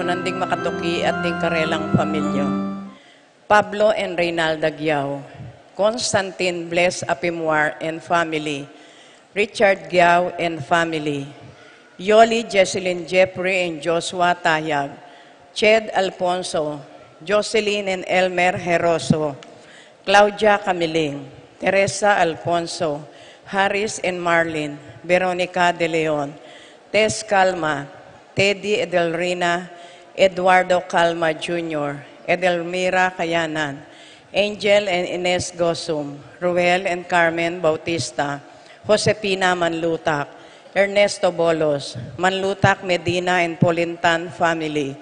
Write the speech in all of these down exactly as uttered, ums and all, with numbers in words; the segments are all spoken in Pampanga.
Nanding makatuki at ding karelang pamilya. Pablo and Reynalda Giao, Constantine Bles Apimwar and family, Richard Giao and family, Yoli Jesselyn Jeffrey and Joshua Tayag, Ched Alfonso, Jocelyn and Elmer Heroso, Claudia Camiling, Teresa Alfonso, Harris and Marlin, Veronica De Leon, Tess Calma, Teddy Edelrina, Eduardo Calma Junior, Edelmira Kayanan, Angel and Ines Gosum, Ruel and Carmen Bautista, Josefina Manlutak, Ernesto Bolos, Manlutak Medina and Polintan family,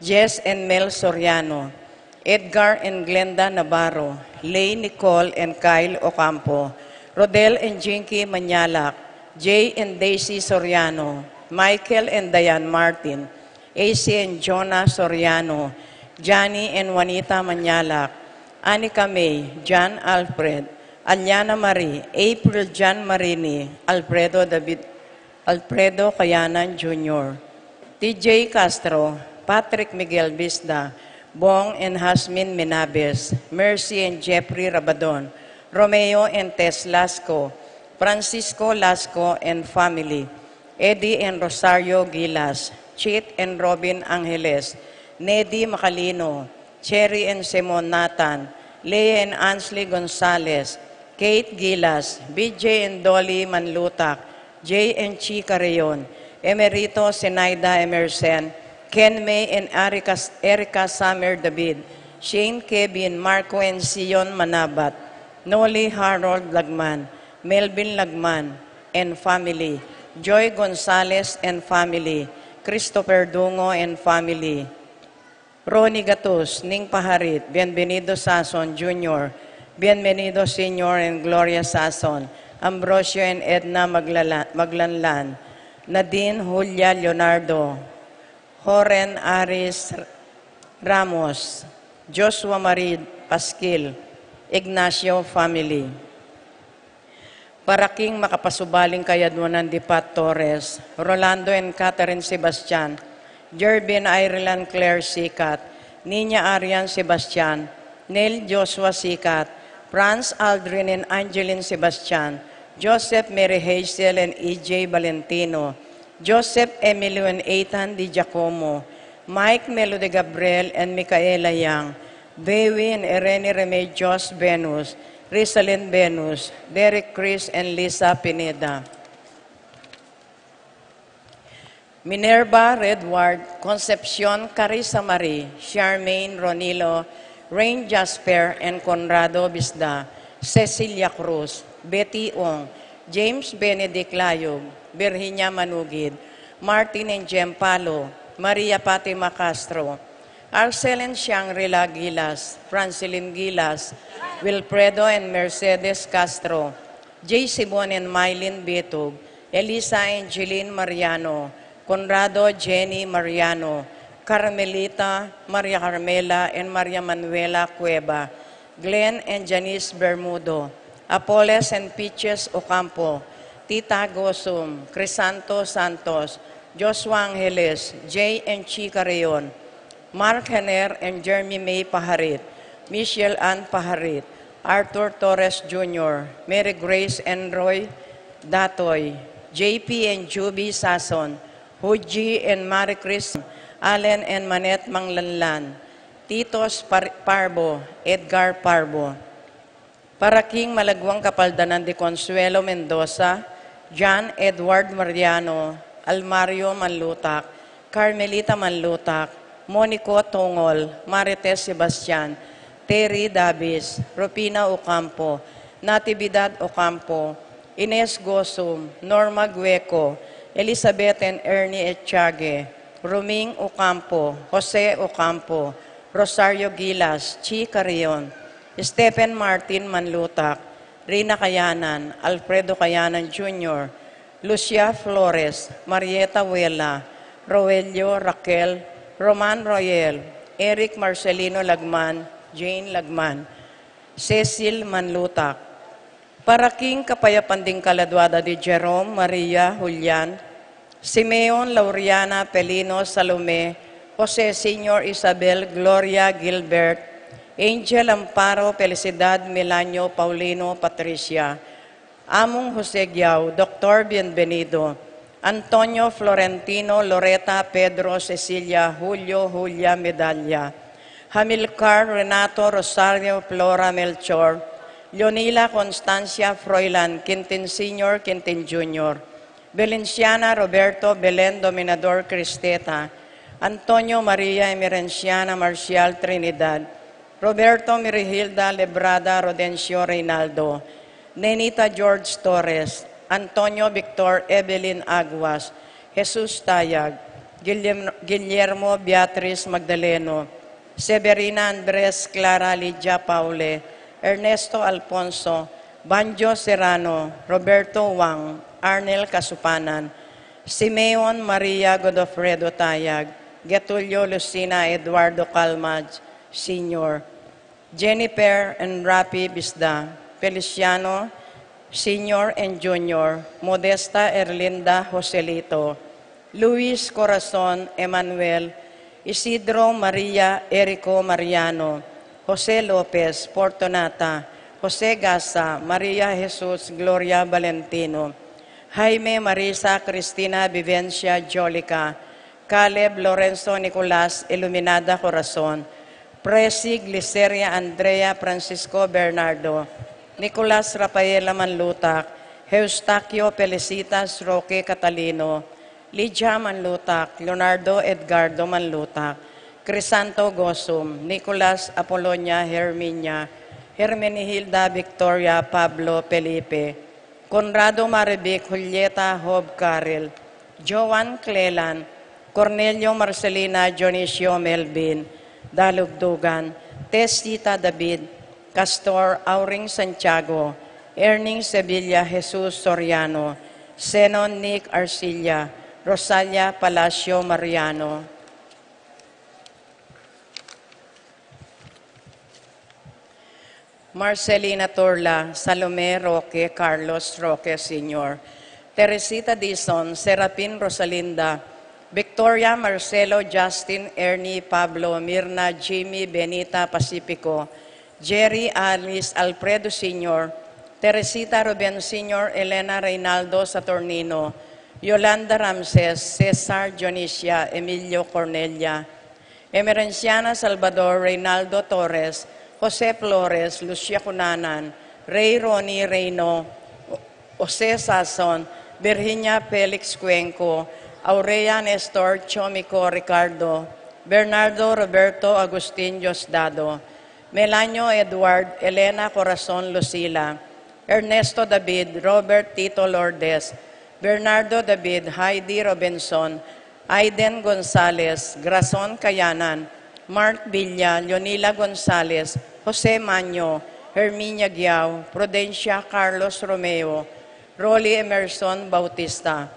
Jess and Mel Soriano, Edgar and Glenda Navarro, Lay, Nicole and Kyle Ocampo, Rodel and Jinky Manyalak, Jay and Daisy Soriano, Michael and Diane Martin, A C and Jonah Soriano, Johnny and Juanita Manyalak, Anika May, John Alfred, Aliana Marie, April John Marini, Alfredo David, Alfredo Kayanan Junior, T J Castro, Patrick Miguel Bisda, Bong and Hasmin Minabes, Mercy and Jeffrey Rabadon, Romeo and Tess Lasco, Francisco Lasco and family, Eddie and Rosario Gilas, Chit and Robin Angeles, Nedi Macalino, Cherry and Simon Nathan, Lea and Ansley Gonzalez, Kate Gilas, B J and Dolly Manlutak, Jay and Chi Carreon, Emerito Sinaida Emerson, Ken May and Erica, Erica Summer David, Shane Kevin, Marco and Sion Manabat, Noli Harold Lagman, Melvin Lagman and family, Joy Gonzalez and family, Christopher Dungo and family, Ronnie Gatus, Ning Paharit, Bienvenido Sason Junior, Bienvenido Senior and Gloria Sason, Ambrosio and Edna Maglala-, Maglanlan, Nadine Julia Leonardo, Horen Aris Ramos, Joshua Marie Pasquil, Ignacio family. Para king makapasubaling kayadwanan di Pat Torres, Rolando and Catherine Sebastian, Jervin Ireland Claire Sikat, Nina Arian Sebastian, Neil Joshua Sikat, Franz Aldrin and Angeline Sebastian, Joseph Mary Hazel and E J Valentino, Joseph Emilio and Ethan Di Giacomo, Mike Melo de Gabriel and Micaela Yang, Bewi and Ereni Remedios Venus, Rizalin Venus, Derek Chris and Lisa Pineda. Minerva Redward, Concepcion Carissa Marie, Charmaine Ronilo, Rain Jasper and Conrado Bisda, Cecilia Cruz, Betty Ong, James Benedict Layog, Virginia Manugid, Martin and Jem Palo, Maria Fatima Castro, Arcel and Shangri-La Gilas, Francilin Gilas, Wilfredo and Mercedes Castro, J C Bon and Mylene Bitug, Elisa Angeline Mariano, Conrado Jenny Mariano, Carmelita, Maria Carmela and Maria Manuela Cueva, Glenn and Janice Bermudo, Apoles and Peaches Ocampo, Tita Gosum, Crisanto Santos, Joshua Angeles, Jay and Chi Carreon, Mark Hener and Jeremy May Paharit, Michelle Ann Paharit, Arthur Torres Junior, Mary Grace and Roy Datoy, J P and Juby Sason, Huji and Marie Chris, Allen and Manette Manglanlan, Titos Par-, Parbo, Edgar Parbo. Para king malagwang kapaldanan di Consuelo Mendoza, John Edward Mariano, Almario Manlutak, Carmelita Manlutak, Monico Tungol, Marites Sebastian, Terry Davis, Rufina Ocampo, Natividad Ocampo, Ines Gosum, Norma Gueco, Elizabeth and Ernie Echage, Roming Ocampo, Jose Ocampo, Rosario Gilas, Chi Carrion, Stephen Martin Manlutak, Rina Kayanan, Alfredo Kayanan Junior, Lucia Flores, Marieta Wela, Roelio Raquel, Roman Royel, Eric Marcelino Lagman, Jane Lagman, Cecil Manlutak. Para king kapayapan ding kaladua da di Jerome, Maria, Julian, Simeon, Lauriana, Pelino, Salome, Jose Senior Isabel Gloria Gilbert, Angel Amparo Felicidad Milanio Paulino Patricia, Among Jose Guiao, Doktor Bienvenido, Antonio Florentino Loreta Pedro Cecilia Julio Julia Medalla, Hamilcar Renato Rosario Flora Melchor, Leonila Constancia Froilan Quintin Senior Quintin Junior, Valenciana Roberto Belen Dominador Cristeta, Antonio Maria Emerenciana Marcial Trinidad, Roberto Mirihilda Lebrada Rodencio Reynaldo, Nenita George Torres, Antonio Victor Evelyn Aguas, Jesus Tayag, Guillermo, Guillermo Beatriz Magdaleno, Severina Andres Clara Lydia Paule, Ernesto Alfonso, Banjo Serrano, Roberto Wang, Arnel Kasupanan, Simeon Maria Godofredo Tayag, Getulio Lucina Eduardo Calmaj Senior, Jennifer and Rafi Bisda, Feliciano Senior and Junior, Modesta Erlinda Joselito, Luis Corazon Emmanuel, Isidro Maria Erico Mariano, Jose Lopez Fortunata, Jose Gasa, Maria Jesus Gloria Valentino, Jaime Marisa Cristina Vivencia Jolica, Caleb Lorenzo Nicolas Iluminada Corazon, Presi Gliceria Andrea Francisco Bernardo, Nicolas Rafaela Manlutak, Eustaquio Felicitas Roque Catalino, Lydia Manlutak, Leonardo Edgardo Manlutak, Crisanto Gosum, Nicolas Apolonia Herminia, Hermenegilda Victoria Pablo Felipe, Conrado Marivic Julieta Job Caril, Joan Clelan, Cornelio Marcelina Dionisio Melvin, Dalugdugan, Tessita David, Castor Auring Santiago, Erning Sevilla Jesus Soriano, Zenon Nick Arcilla, Rosalia Palacio Mariano, Marcelina Turla, Salome Roque, Carlos Roque Senior, Teresita Dizon, Serafin Rosalinda, Victoria Marcelo, Justin Ernie Pablo, Mirna Jimmy Benita Pacifico, Jerry Alice Alfredo Senior, Teresita Ruben Senior, Elena Reynaldo Saturnino, Yolanda Ramses, Cesar Dionisia, Emilio Cornelia, Emerenciana Salvador, Reynaldo Torres, Jose Flores, Lucia Cunanan, Rey Ronnie Reyno, Jose Sason, Virginia Felix Cuenco, Aurea Nestor Chomico Ricardo, Bernardo Roberto Agustin Diosdado, Melanio Edward, Elena Corazon Lucila, Ernesto David, Robert Tito Lourdes, Bernardo David, Heidi Robinson, Aiden Gonzalez, Grason Kayanan, Mark Villa, Leonila Gonzalez, Jose Maño, Herminia Guiao, Prudencia Carlos Romeo, Rolly Emerson Bautista,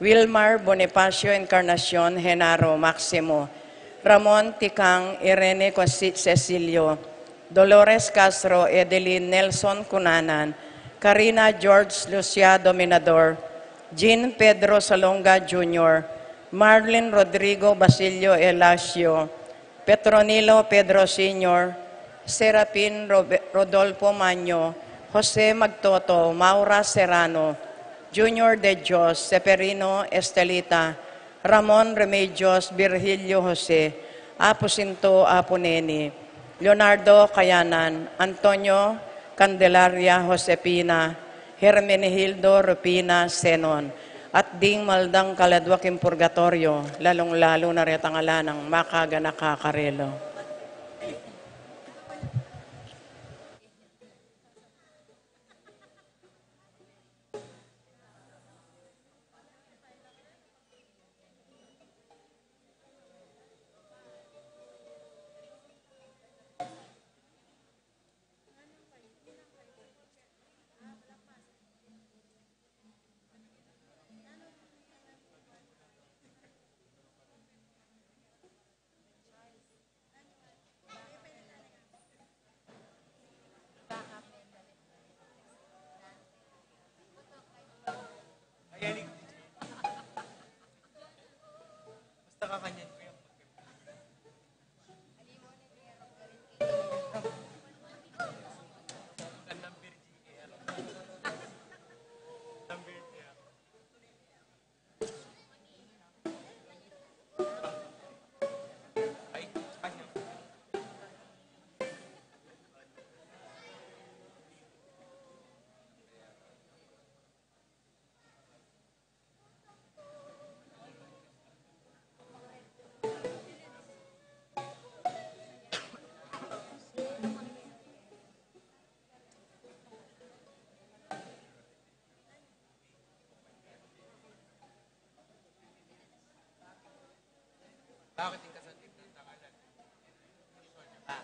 Wilmar Bonifacio Encarnacion Genaro Maximo, Ramon Tikang Irene Consi-, Cecilio, Dolores Castro Edeline Nelson Cunanan, Karina George Lucia Dominador, Jean Pedro Salonga Junior, Marlin Rodrigo Basilio Elacio, Petronilo Pedro Senior, Serafin Robe-, Rodolfo Maño, Jose Magtoto, Maura Serrano, Junior de Dios, Seferino Estelita, Ramon Remedios, Virgilio Jose, Apu Sinto, Apu Neni, Leonardo Kayanan, Antonio Candelaria, Josefina, Hermenegildo Rufina Senon, at ding maldang kaladwa king purgatorio, lalung-lalu na retang ala nang makaganaka karela. Bakit yung kasandig ng tangalan? Ah.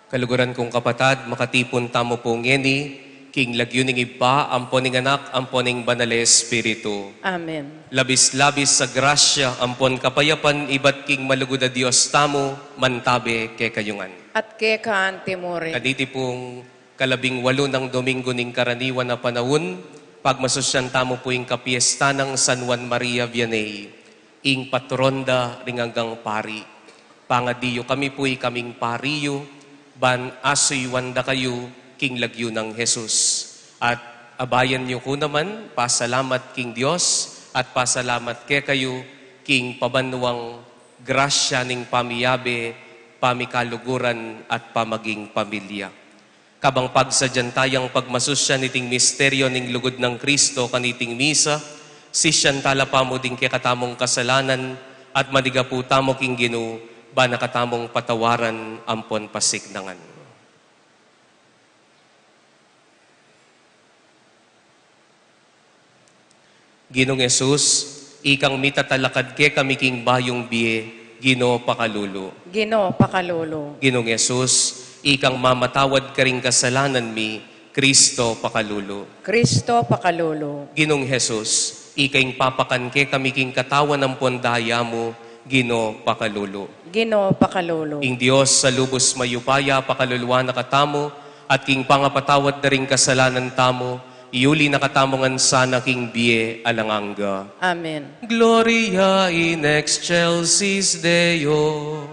Kaluguran kung kapatad, makatipun tamu pu ngeni king lagyu ning Ibpa, ampo ning Anak, ampo ning Banal a Espiritu. Amen. Labis-labis a grasya ampon kapayapan ibat king malugud a Dios tamu, mantabe kekayu ngan. At keka anti mu rin. Kaniti pung kalabing walu nang Domingo ning karaniwan a panaun, pagmasusyan tamu pu ing kapiesta nang San Juan Maria Vianney, ing patron da ring anggang pari. Pangadi yu kami pu ikaming pari yu, ban asuyuan da kayu king lagyu nang Jesus. At abayan yu ku naman pasalamat king Dios at pasalamat kekayu king pabanwang grasya ning pamiyabe, pamikaluguran at pamaging pamilya. Kabang pagsadyan tayang pagmasusyan iting misteryo ning lugud nang Kristo kaniting misa, sisian tala pamu ding kekatamung kasalanan at manigapu tamu king Ginu, bana katamung patawaran ampon pasiknangan. Ginung Jesus, ikang mitatalakad kekami king bayung bie, Ginu pakalulu. Ginu pakalulu. Ginung Jesus, ikang mamatawad karing kasalanan mi, Kristo pakalulu. Kristo pakalulu. Ginung Jesus, ika ing papakan kekami king katawan ampon daya mu, Ginu pakalulu. Ginu pakalulu. Ing Dios a lubus mayupaya pakaluluan na katamu, at king pangapatawad da ring kasalanan tamu, iuli na katamu ngan sana king bie alang angga. Amen. Gloria in excelsis Deo.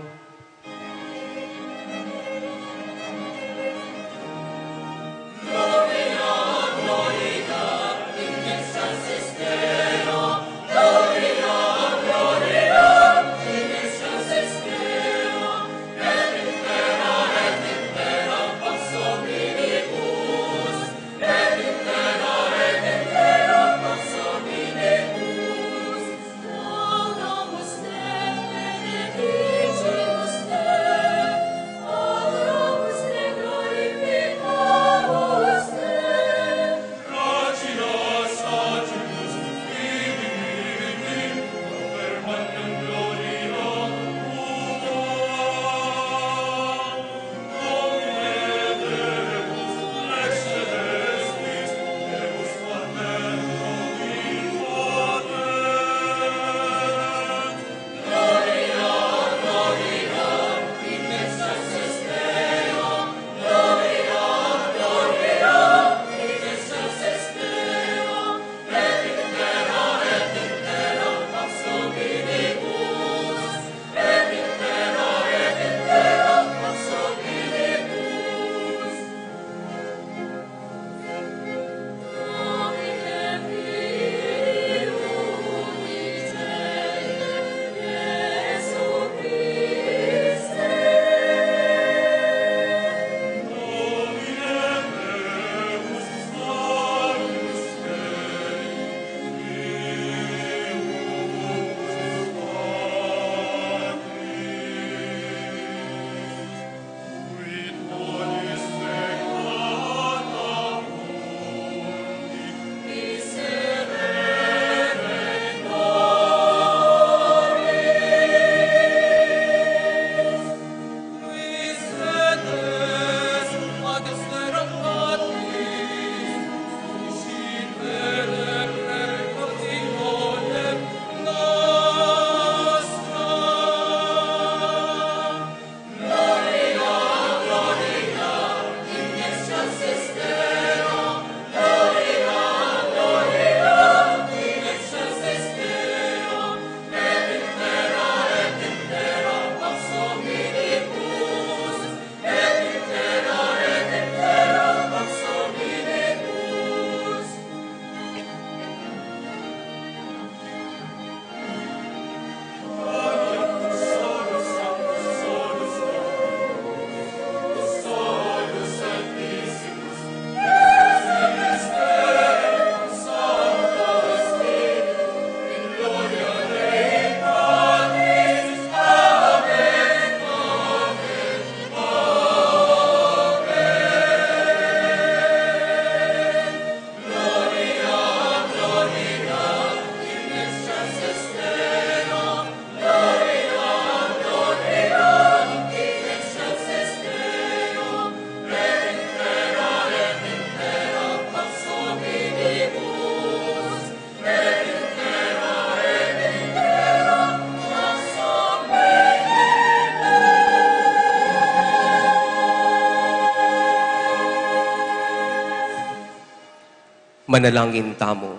Manalangin tamu.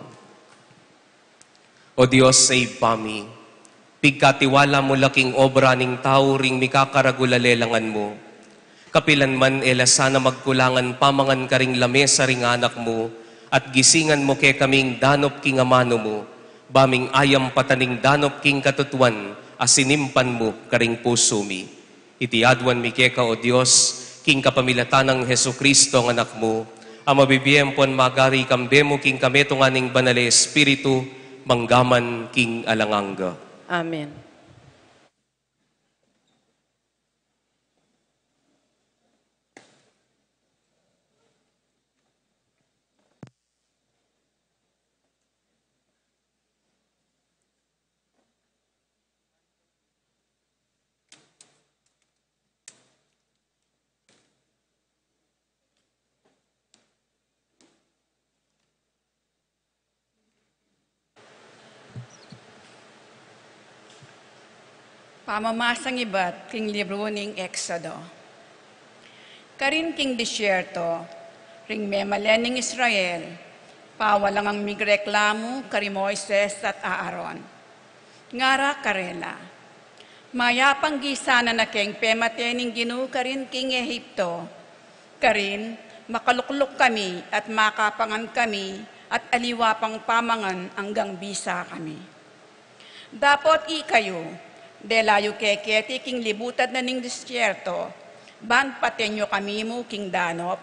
O Dios a Ibpa mi, pigkatiwala mu la king obra ning tau ring mikakaragul a lelangan mu. Kapilan man e la sana magkulangan pamangan karing lamesa ring anak mu, at gisingan mu kekaming danup king amanu mu, ba ming ayampatan ing danup king katutuan a sinimpan mu karing pusu mi. Iti aduan mi keka, O Dios, king kapamilatan nang Jesucristo a Anak mu, a mabibie ampon magari kambe mu king kametungan ning Banal a Espiritu, mangga man king alang angga. Amen. Pamamasang ibat king libru ning Exodo. Karin king disyerto, ring memalen ning Israel, pawalangang migreklamu kari Moises at Aaron. Ngara karela, mayap a gisa na keng pemate ning Ginu karin king Ehipto. Karin, makalukluk kami at makapangan kami, at aliwa pang pamangan anggang bisa kami. Dapot ikayu, dela yu keketi king libutad na ning disyerto, ban paten yu kami mu king danup?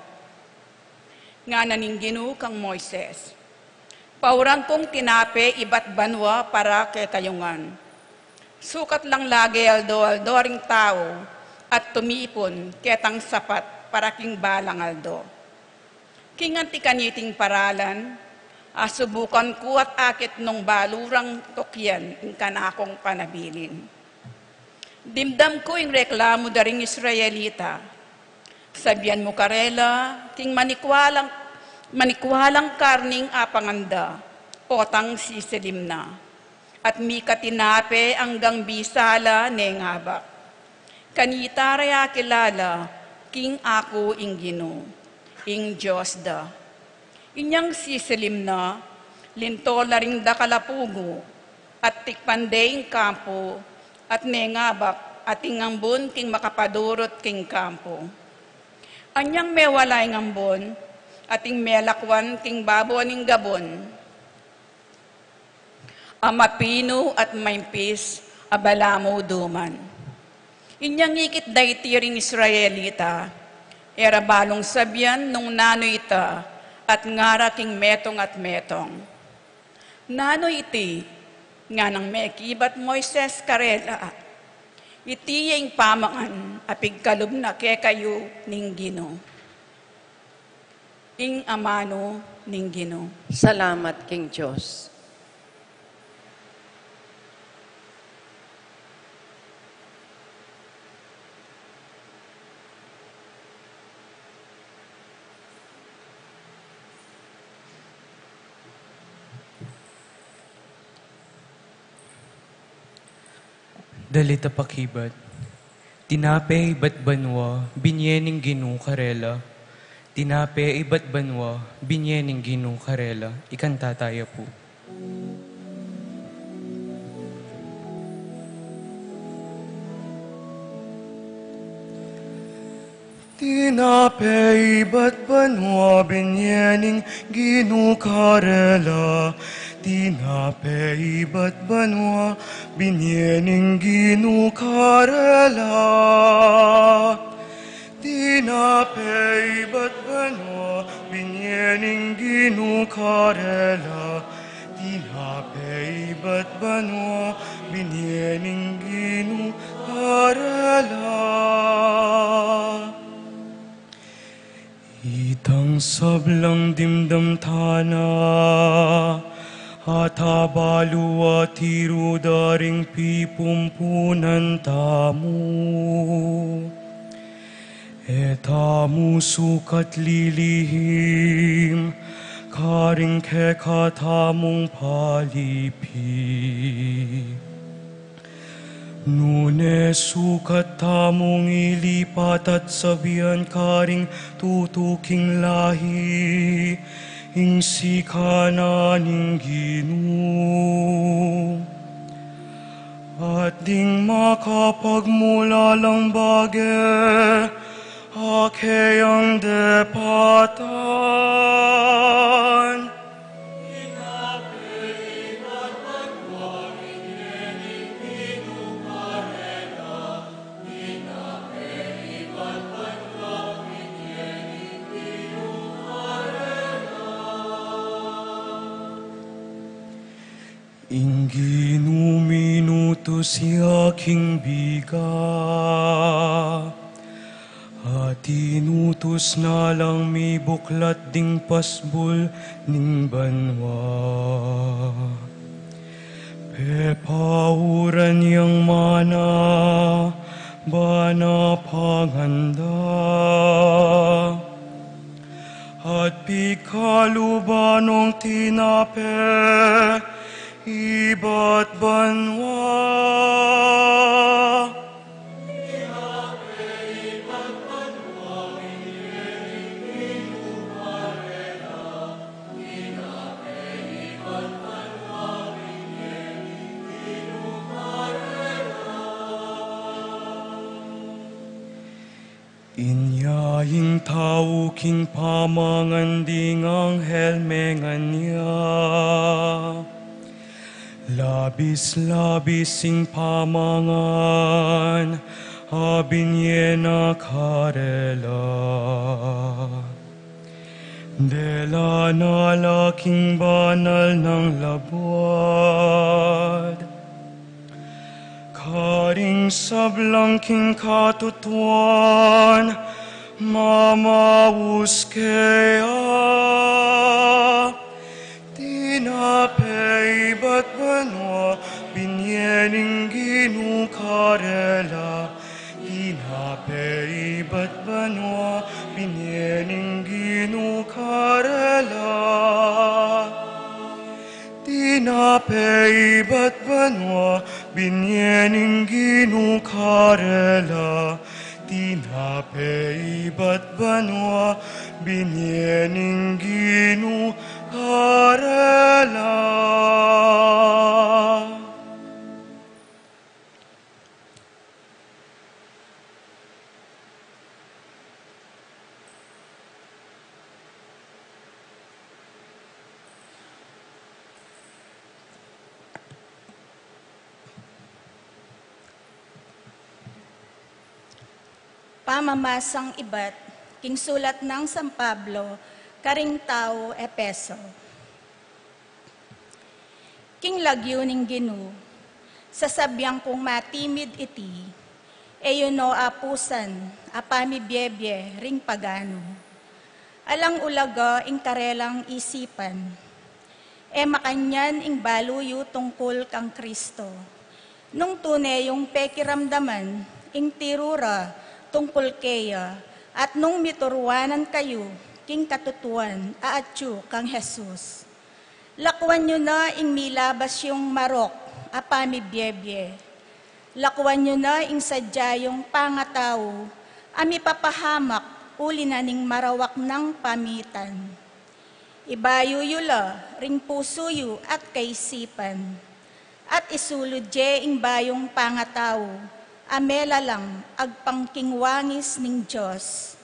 Ngana ning Ginu kang Moises, pauran kung tinape ibat banua para kekayu ngan. Sukat lang lage aldo-aldo ring tau at tumipun ketang sapat para king balang aldo. King anti kaniting paralan, asubukan ku at akit nung balu rang tukian ing kanakung panabilin. Dimdam ku ing reklamu da ring Israelita. Sabian mu karela, king manikwalang, manikwalang karning apangan da, potang sisilim na. At mika tinape anggang bisa la ne ngabak. Kanita ra ya kilala king aku ing Ginu, ing Dios da. Inyang sisilim na, lintol na ring dakal a pugu, at tikpan de ing kampu, at ne ngabak ating ambun king makapadurut king kampu. Anyang mewala ing ambun, ating melakwan king babo ning gabun a mapinu at maimpis a balamu duman. Inyang ikit da iti ring Israelita, e ra balung sabian nung nanu ita, at ngara king metung at metung, nanu iti? Nganang mekibat Moises karela, iti ya ing pamangan a pigkalub na kekayu ning Ginu. Ing amanu ning Ginu. Salamat king Dios. Dalit a pakibat. Tinape ibat banua, binie ning Ginu karela. Tinape ibat banua, binie ning Ginu karela. Ikanta taya pu. Tinape ibat banua, binie ning Ginu karela. Tinape ibat banua, binie ning Ginu karela. Tinape ibat banua, binie ning Ginu karela. Tinape ibat banua, binie ning Ginu karela. Itang sablang dimdam tana, at abalu a tiru da ring pipumpunan tamu. E tamu sukat lilihim karing kekatamung palipi. Nune sukat tamung ilipat at sabian karing tutuking lahi, Ing sikanan ning Ginu, at ding makapagmulalang bage, a keyang depatan. Ing Ginu minutus ya king biga, at inutus na lang mibuklat ding pasbul ning banua. Pepauran yang mana, bana panganda, at pigkaluban nong tinape ibat banua. Inya ing tau king pamangan ding anghel mengan ya, labis-labis ing pamangan a binye na karela. Dela na la king banal nang labuad, karing sablang king katutuan mamaus keya. Tinape ibat banua binye ning Ginu karela. Tinape ibat banua binye ning Ginu karela. Tinape ibat banua binye ning Ginu karela. Tinape ibat banua binye ning Ginu karela. Pamamasang ibat king sulat nang San Pablo karing tau Efeso. King lagyu ning Ginu, sasabian kung matimid iti, e yu no apusan a pamibiebie ring paganu. Alang ulaga ing karelang isipan. E makanyan ing balu yu tungkul kang Kristo. Nung tune yung pekiramdaman ing tiru ra tungkul keya, at nung mituruanan kayu king katutuan a atyu kang Jesus. Lakuan yu na ing milabas yung marok a pamibiebie. Lakuan yu na ing sadya yung pangatau a mipapahamak uli na ning marawak nang pamitan. Ibayu yu la ring pusu yu at kaisipan, at isulud ye ing bayung pangatau a melalang agpang king wangis ning Dios,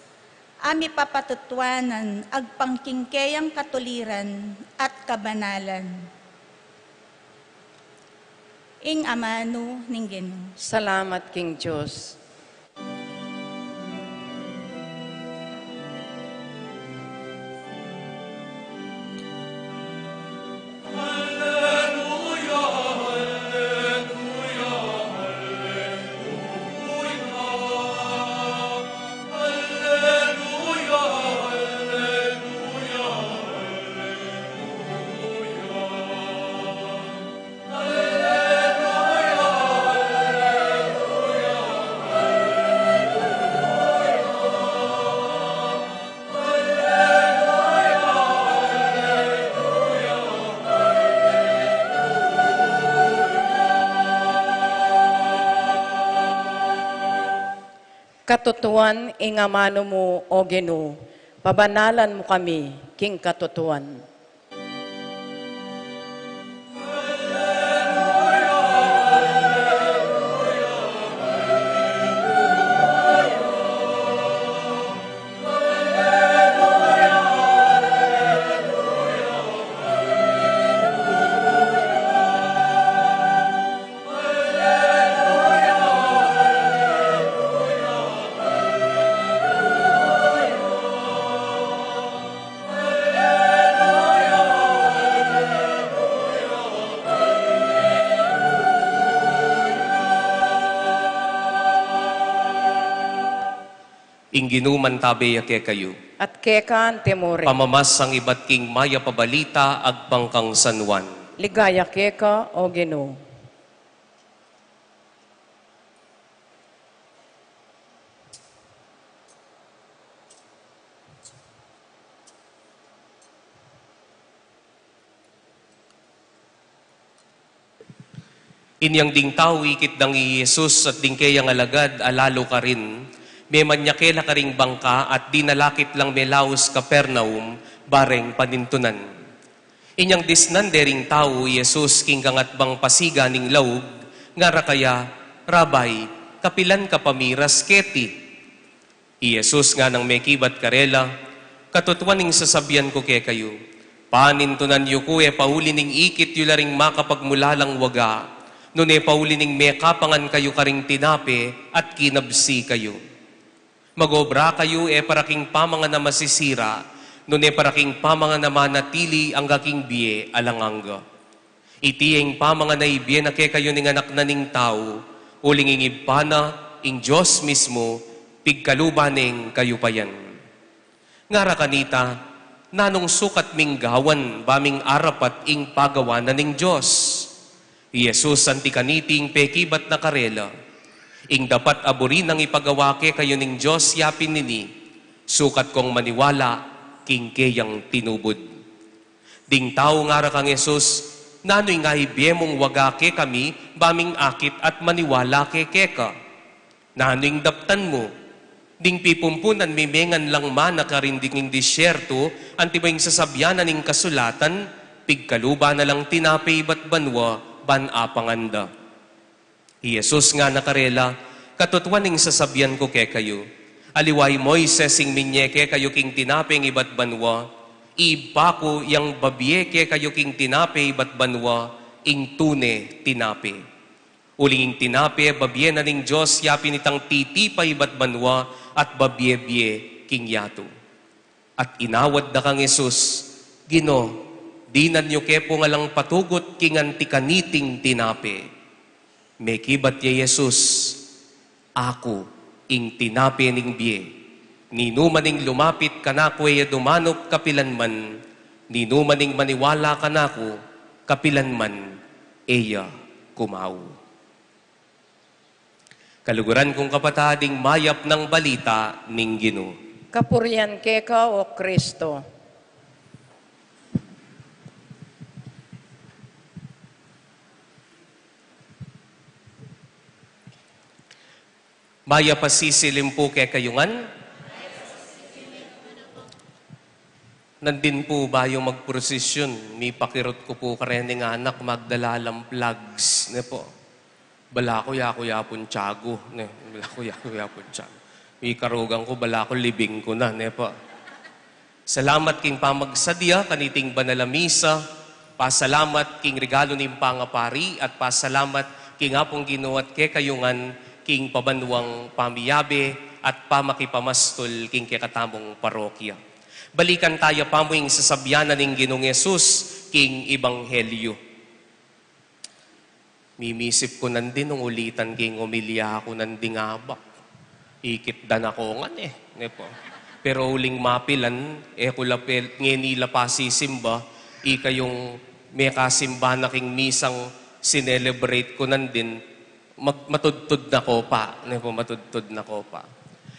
a mipapatutuanan agpang king keyang katuliran at kabanalan. Ing amanu ning Ginu. Salamat king Dios. Katutuan ing amanu mu, O Ginu, Pabanalan mu kami king katutuan. Ing Ginu mantabe ya kekayu. At keka mu rin. Pamamasang ibat king Mayap a Balita agpang kang San Juan. Ligaya keka, O Ginu. Inyang ding tau ikit dang i Jesus at ding keyang alagad a lalu karin, memanyakel la karing bangka at dinalakit lang melaus Capernaum, bareng panintunan. Inyang disnan dering tau i Jesus king kangatbang pasiga ning laug, ngara kaya, "Rabbi, kapilan ka pamiras keti?" I Jesus nganang mekibat karela, "Katutuan ing sasabian ku kekayu, panintunan yu ku e pauli ning ikit yu la ring makapagmulalang waga, nune pauli ning mekapangan kayu karing tinape at kinabsi kayu. Magobra kayu e para king pamangan a masisira, nune para king pamangan a manatili angga king bie alang angga. Iti ing pamangan a ibie na kekayu ning Anak na ning Tau, uling ing Ibpa na, ing Dios mismu, pigkaluban neng kayupayan." Ngara kanita, "Nanung sukat ming gawan ba ming arapat ing pagawa na ning Dios?" I Jesus anti kaniti ing pekibat na karela, "Ing dapat a buri nang ipagawa kekayu ning Dios ya pin ini, sukat kong maniwala king keyang tinubud." Ding tau ngara kang Jesus, "Nanu ing aibie mung waga kekami ba ming akit at maniwala ke keka? Nanu ing daptan mu? Ding pipumpunan mi mengan lang mana karin ding disyertu, anti ba ing sasabian na ning kasulatan, 'Pigkaluban na lang tinape ibat banua ban apangan da'?" I Jesus ngana karela, "Katutuan ing sasabian ku kekayu, aliwa i Moises ing minye kekayu king tinapeng ibat banua, i Ibpa ku yang babie kekayu king tinape ibat banua, ing tune tinape. Uling ing tinape babie na ning Dios ya pin itang titipa ibat banua at babie-bie king yatu." At inawad da kang Jesus, "Ginu, dinan yu ke pung alang patugut king anti kaniting tinape." Mekibat ya i Jesus, "Aku ing tinape ning bie. Ninuman ing lumapit kanaku e ya dumanup kapilanman, ninuman ing maniwala kanaku kapilanman e ya kumau." Kaluguran kung kapatad, ing mayap nang balita ning Ginu. Kapurian keka, O Kristo. Mayap a sisilim pu kekayu ngan. Nandin pu bayu magprosesyon, mipakirut ku pu kareng anak magdala lang flags, ne po. Bala ku yaku ya pung tiyagu, ne. Bala ku yaku ya pung tiyagu. Mikarugan ku, bala ku libing ku na, ne po. Salamat king pamagsadya kaniting banal a misa, pasalamat king regalu ning pangapari, at pasalamat king Apung Ginu at kekayu ngan king pabanuang pamiyabe at pamakipamastul king kekatamung parokya. Balikan taya pamu ing sasabian na ning Ginung Jesus king Ebanghelyo. Mimisip ku nandin nung ulitan king omilya ku nandin ngaba. Ikit da na ko ngan e, ne po. Pero uling mapilan, e ku la pe, ngeni la pasisimba, ikayung mekasimba na king misang sinelebrate ku nandin, mag-, matudtud na ko pa, ne po, matudtud na ko pa.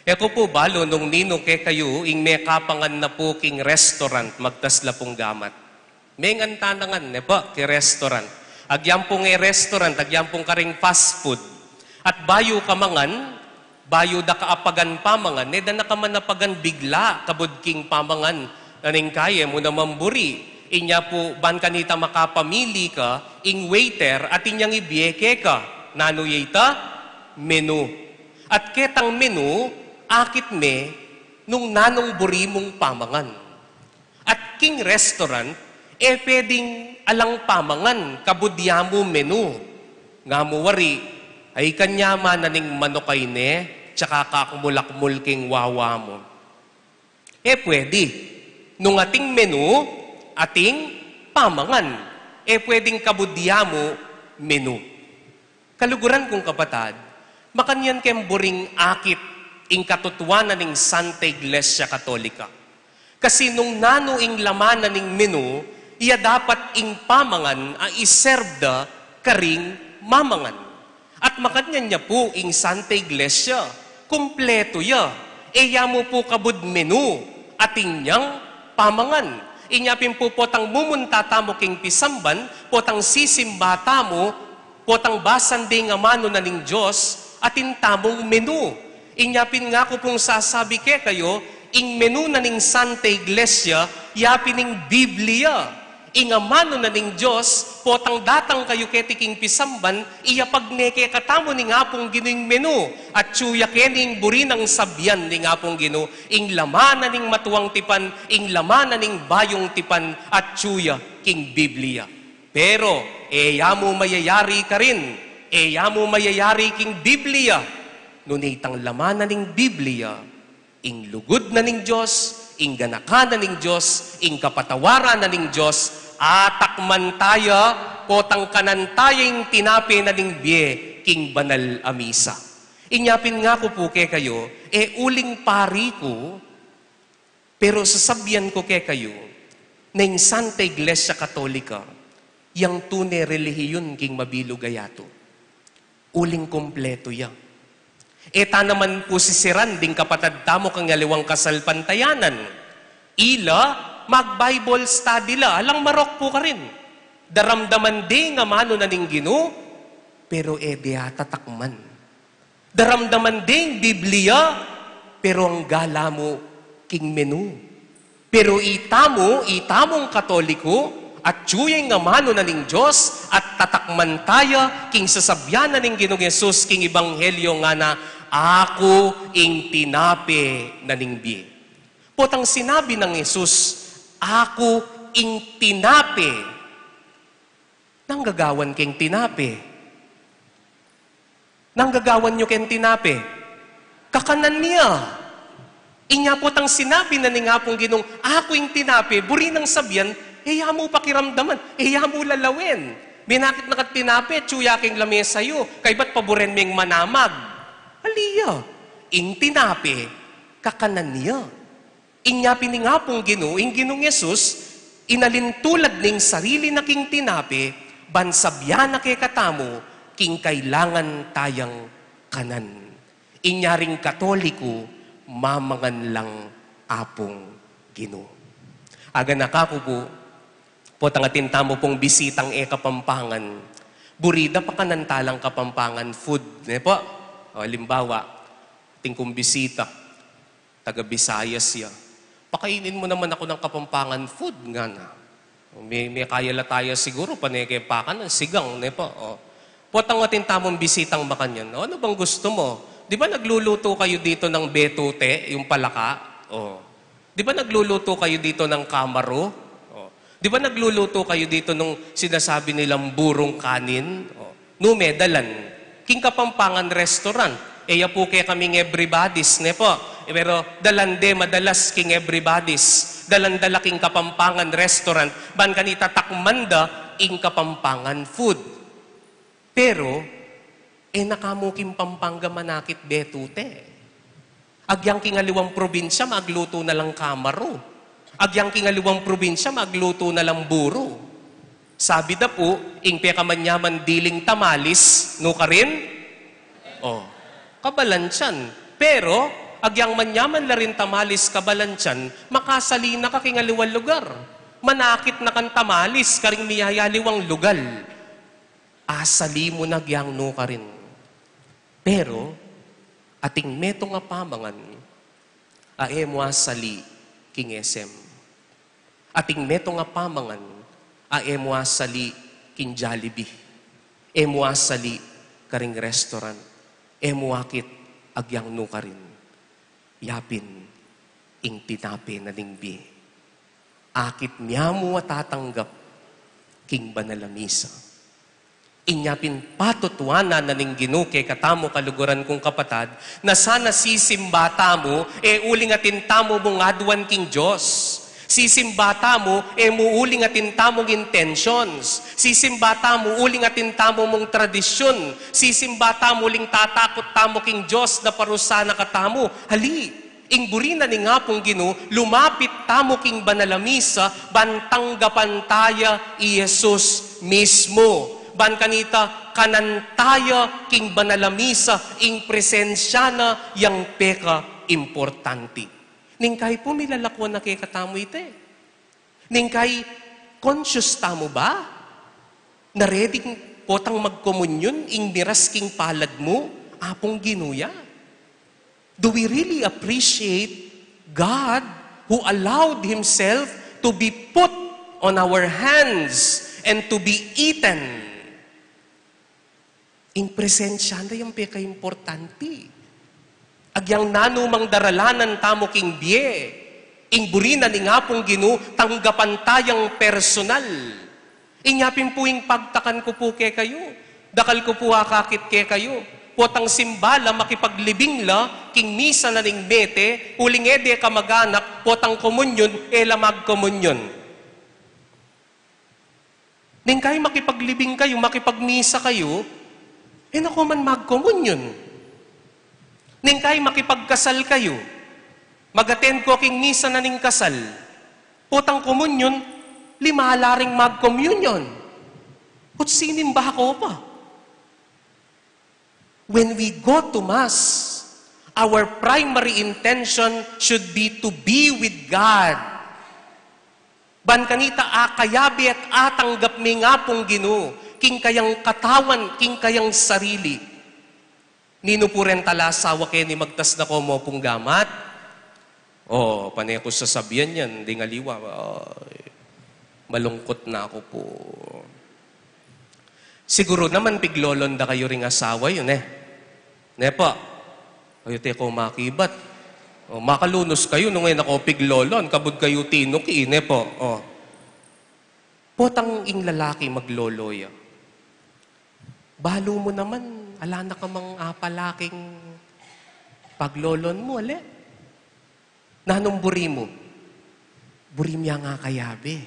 E ku pu balu nung ninu kekayu ing mekapangan na pu king restaurant, magtas la pung gamat. Mengan tana ngan, ne po, king restaurant. Agyang pung e restaurant, agyang pung karing fast food. At bayu ka mangan, Bayu da ka apagan pamangan, e da na ka man apagan bigla kabud king pamangan. Naningkaye mu naman buri. Inya pu, ban kanita makapamili ka, ing waiter atin yang ibie keka. Nanu ya ita? Menu. At ketang menu, akit me nung nanung buri mung pamangan. At king restaurant, e pwedeng alang pamangan kabud ya mu menu. Nga mu wari, ay kanya man na ning manok ay ne, tsaka kakmul-akmul king wawa mu. E pwede. Nung ating menu, ating pamangan. E pwedeng kabud ya mu menu. Kaluguran kung kapatad, makanyan keng buring akit ing katutuanan ning Santa Iglesia Katolika. Kasi nung nanu ing laman na ning menu, iya dapat ing pamangan a iserve da karing mamangan. At makanyan ya pu ing Santa Iglesia, kumpleto ya. E ya mu pu kabud menu, atin yang pamangan. Inya pin pu potang mumunta tamu king pisamban, potang sisimba tamu, potang basan ding amanu na ning Dios, atin tamung menu. Inya pin ngaku pung sasabi kekayu, ing menu na ning Santa Iglesia, ya pin ing Biblia. Ing amanu na ning Dios, potang datang kayu keti king pisamban, iya pagmeke katamu ning Apung Ginu ing menu, at atyu ya keni ing buri nang sabian ning Apung Ginu, ing laman na ning matuang tipan, ing laman na ning bayung tipan, atyu ya king Biblia. Pero, e ya mu mayayari karin, e ya mu mayayari king Biblia. Nune itang laman na ning Biblia, ing lugud na ning Dios, ing ganakan na ning Dios, ing kapatawaran na ning Dios, atakman taya, potang kanan taya ing tinape na ning bie, king banal a misa. Inya pin ngaku pu kekayu, e uling pari ku, pero sasabian ku kekayu, na ing Santa Iglesia Katolika, yang tune relihiyun king mabilug a yatu. Uling kumpleto ya. E ta naman pu sisiran ding kapatad tamu kang aliwang kasalpantayanan. Ila, mag-Bible study la, alang marok pu karin. Daramdaman ding amanu na ning Ginu, pero e de atatakman. Daramdaman ding Biblia, pero angga la mu king menu. Pero itamu, itamung Katoliko, atyu ya ing amanu na ning Dios, at tatakman taya, king sasabian na ning Ginung Jesus, king Ebanghelyo ngana, "Aku ing tinape na ning bie." Potang sinabi nang Jesus, "Aku ing tinape." Nanu gagawan keng tinape? Nanu gagawan yu keng tinape? Kakanan ya. Inya potang sinabi na ning Apung Ginung, "Aku ing tinape," buri nang sabian, e ya mu pakiramdaman, e ya mu lalawen. Menakit na ka tinape, atyu ya king lamesa yu, kaybat paburen meng manamag. Ali ya, ing tinape, kakanan ya. Inya pin ning Apung Ginu, ing Ginung Jesus, inalintulad ne ing sarili na king tinape, ban sabian na kekatamu, king kailangan tayang kanan. Inya ring Katoliko, mamangan lang Apung Ginu. Aganaka ku pu, potang atin tamu pung bisitang e Kapampangan, buri da pakanan talang Kapampangan food, ne pu? O, alimbawa, atin kung bisita, taga Visayas ya. "Pakainin mu naman aku ng Kapampangan food," ngana. Me, mekaya la taya siguru, pane ke pakanan, sigang, ne pu? O. Potang atin tamung bisitang makanyan, "O, ano bang gusto mo? Di ba nagluluto kayo dito ng betute, yung palaka? O. Di ba nagluluto kayo dito ng kamaru? O. Di ba nagluluto kayo dito nung sinasabi nilang burung kanin?" O. Nu me dalan? King Kapampangan restaurant. E ya pu kekaming Everybody's, ne pu? E, pero dalan de madalas king Everybody's. Dalan da la king Kapampangan restaurant, ban kanita takman da ing Kapampangan food. Pero, e na ka mu king Pampanga manakit betute. Agyang king aliwang probinsya, magluto na lang kamaru. Agyang king aliwang probinsya, magluto na lang buru. Sabi da pu, ing pekamanyaman diling tamales, nukarin? O, kabalantian. Pero, agyang manyaman la ring tamales kabalantian, makasali na ka king aliwang lugar. Manakit na kang tamales, karing miyayaliwang lugar. Asali mu na agyang nukarin. Pero, Ating metung a pamangan a e mu asali king S M. Ating metung a pamangan a e mu asali king Jollibee. E mu asali karing restaurant. E mu akit agyang nukarin. Yapin ing tinape na ning bie. Akit mia mu a tatanggap king banal a misa. Inya pin patutuanan na ning Ginu kekatamu, kaluguran kung kapatad, na sana sisimba tamu, e uling atin tamu mung aduan king Dios. Sisimba tamu, e mu uling atin tamung intentions. Sisimba tamu, uling atin tamu mung tradisyun. Sisimba tamu, uling tatakut tamu king Dios na parusa na katamu. Hali, ing buri na ning Apung Ginu, lumapit tamu king banal a misa, ban tanggapan taya i Jesus mismu. Ban kanita, kanan taya king banal a misa, ing presensya na yang peka importanti. Ningkai pu milalakwan na kekatamu ita e. Ningkai conscious tamu ba na ready potang magkomunyun ing miras king palad mu, Apung Ginu ya? Do we really appreciate God who allowed Himself to be put on our hands and to be eaten? Ing presensya na yang pekaimportante. Agyang nanu mang daralanan tamu king bie, ing buri na ning Apung Ginu, tanggapan tayang personal. Inya pin pu ing pagtakan ku pu kekayu, dakal ku pu akakit kekayu, potang simba la, makipaglibing la king misa na ning mete, uling e de kamaganak, potang komunyun, e la magkomunyun. Ningkai makipaglibing kayu, makipagmisa kayu, e na ko man magkomunyun. Ningkai makipagkasal kayu, mag-attend ko king misa na ning kasal, potang komunyun, lima la ring magkomunyun. Ot sinimba ko pa. When we go to Mass, our primary intention should be to be with God. Ban kanita, akayabe at atanggap ming Apung Ginu king kayang katawan, king kayang sarili. Ninu pu reng talasawa keni magtas na ko mo pung gamat? O, pane ku sasabian yan, ding aliwa, ay, malungkut na ku pu. Siguru naman piglolon da kayu ring asawa yu, ne? Ne pu? Kayu te ko makibat. O, makalunus kayu nung e na ko piglolon, kabud kayu tinuki, ne pu? O. Potang ing lalaki maglolo ya, balu mu naman, ala na ka mang apala king paglolon mu, ale? Nanung buri mu? Buri mu yang akayabe.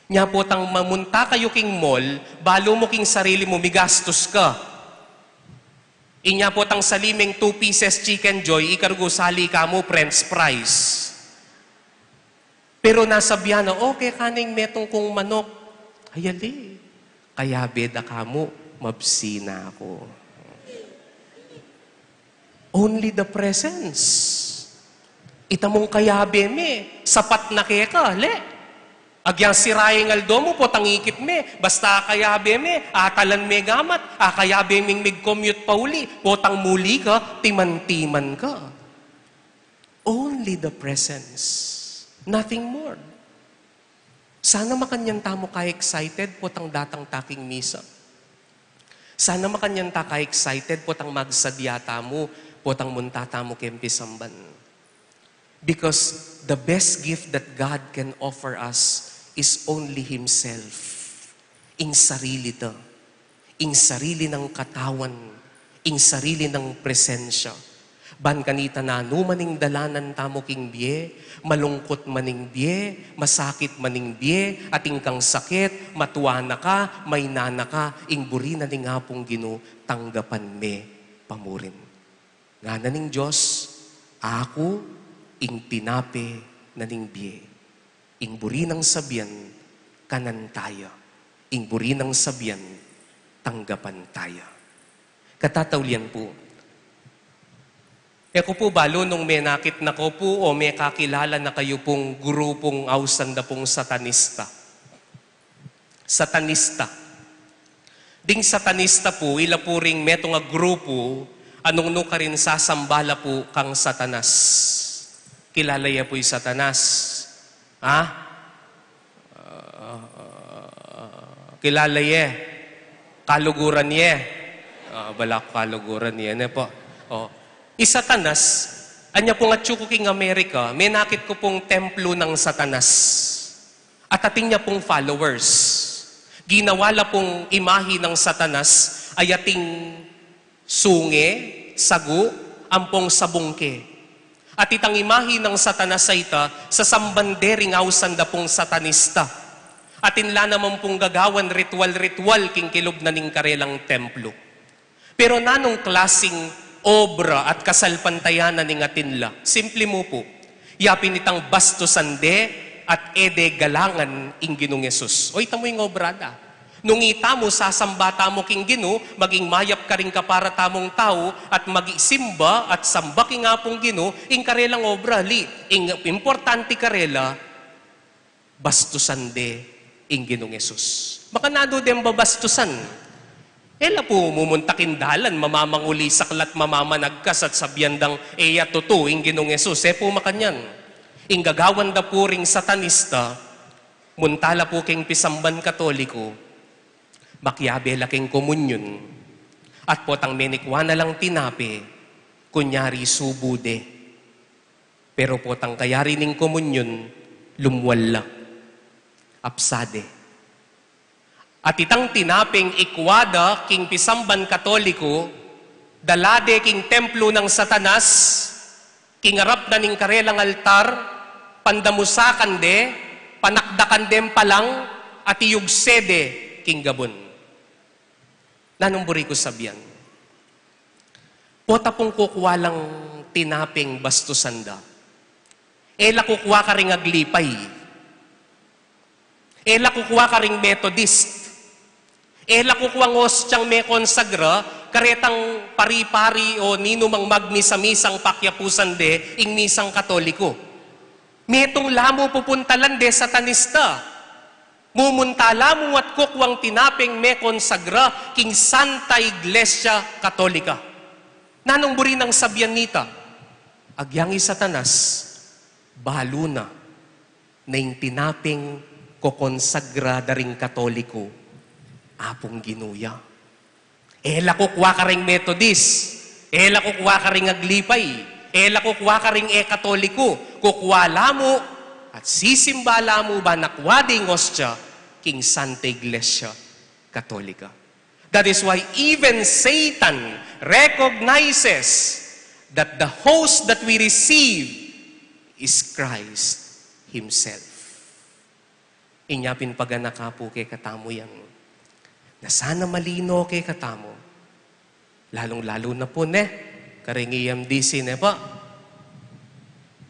Nya potang mamunta kayu king mall, balu mu king sarili mu, migastus ka. Inya potang sali meng two pieces Chicken Joy, ikarugu sali ka mu French fries. Pero nasabian na, "O, keka neng metung kung manok." Ay, ali, kayabe da ka mu, mabsi na ku. Only the presence. Ita mung kayabe me, sapat na keka, le? Agyang sira ing aldo mu, potang ikit me, basta akayabe me, atalan me gamat, akayabe meng mig-commute pauli, potang muli ka, timan-timan ka. Only the presence. Nothing more. Sana makanyan tamu ka-excited potang datang ta king misa. Sana makanyan ta ka-excited potang magsadya tamu, potang munta tamu keng pisamban. Because the best gift that God can offer us is only Himself. Ing sarili ta, ing sarili nang katawan, ing sarili nang presensya. Ban kanita nanu man ing dalanan tamu king bie, malungkut man ing bie, masakit man ing bie, atin kang sakit, matua na ka, maina na ka, ing buri na ning Apung Ginu, tanggapan me pa mu rin. Ngana ning Dios, "Aku ing tinape na ning bie." Ing buri nang sabian, kanan taya. Ing buri nang sabian, tanggapan taya. Katataulian pu. E ku pu balu nung menakit na ko pu o mekakilala na kayu pung grupung ausan da pung Satanista. Satanista. Ding Satanista pu, ila pu ring metung a grupu Anung nu karin sasamba la pu kang Satanas? Kilala ye pu i Satanas? Ha? Ah, kilala ye? Kaluguran ye? Ah, bala ku kaluguran ye, ne pu? O. I Satanas, anya pung atyu ku king Amerika, menakit ku pung templo nang Satanas. At atin ya pung followers. Ginawa la pung imahe nang Satanas, ay ating sunge, sagu, ampong sabungke. At itang imahe nang Satanas a ita, sasamban de ring ausan da pung Satanista. Atin la naman pung gagawan ritual-ritual king kilub na ning karelang templo. Pero nanung klasing obra at kasalpantayanan ing atin la? Simple mu pu. Ya pin itang bastusan de at e de galangan ing Ginung Jesus. O, ita mu ing obra da. Nung ita mu sasamba tamu king Ginu, maging mayap karing kapara tamung tau, at magisimba at samba king Apung Ginu, ing karelang obra, li, ing importante karela, bastusan de ing Ginung Jesus. Makananu deng babastusan? E la pu mumunta king dalan, mamamanguli saklat, mamamanagkas at sabian dang e ya tutu ing Ginung Jesus. E pu makanyan. Ing gagawan da pu ring Satanista, munta la pu king pisamban Katoliko, makiabe la king komunyon, at potang menikwa na lang tinape, kunyari subu de. Pero potang kayari ning komunyon, lumwal la. Apsa de. At itang tinapeng ikwa da king pisamban Katoliko, dala de king templo nang Satanas, king arap na ning karelang altar, pandamusakan de, panakdakan deng palang, at iyugse de king gabun. Nanung buri ku sabian? Pota pung kukwa lang tinapeng bastusan da. E la kukwa karing Aglipay. E la kukwa karing Methodist. E la kukwang ostiang mekonsagra karetang pari-pari o ninumang magmisa-misang pakyapusan de ing misang Katoliko. Metung la mu pupuntalan de Satanista. Mumunta la mu at kukwang tinapeng mekonsagra king Santa Iglesia Katolika. Nanung buri nang sabian nita? Agyang i Satanas, balu na, na ing tinapeng kokonsagra da ring Katoliko, Apung Ginu ya. E la kukwa karing Methodist, e la kukwa karing Aglipay, e la kukwa karing e Katoliko, kukwa la mu at sisimba la mu ban akwa ding ostia king Santa Iglesia Katolika. That is why even Satan recognizes that the host that we receive is Christ Himself. Inya pin paganaka pu kekatamu yan. Na sana malino kekatamu. Lalung-lalu na pu, ne, karing E M D C, ne pu?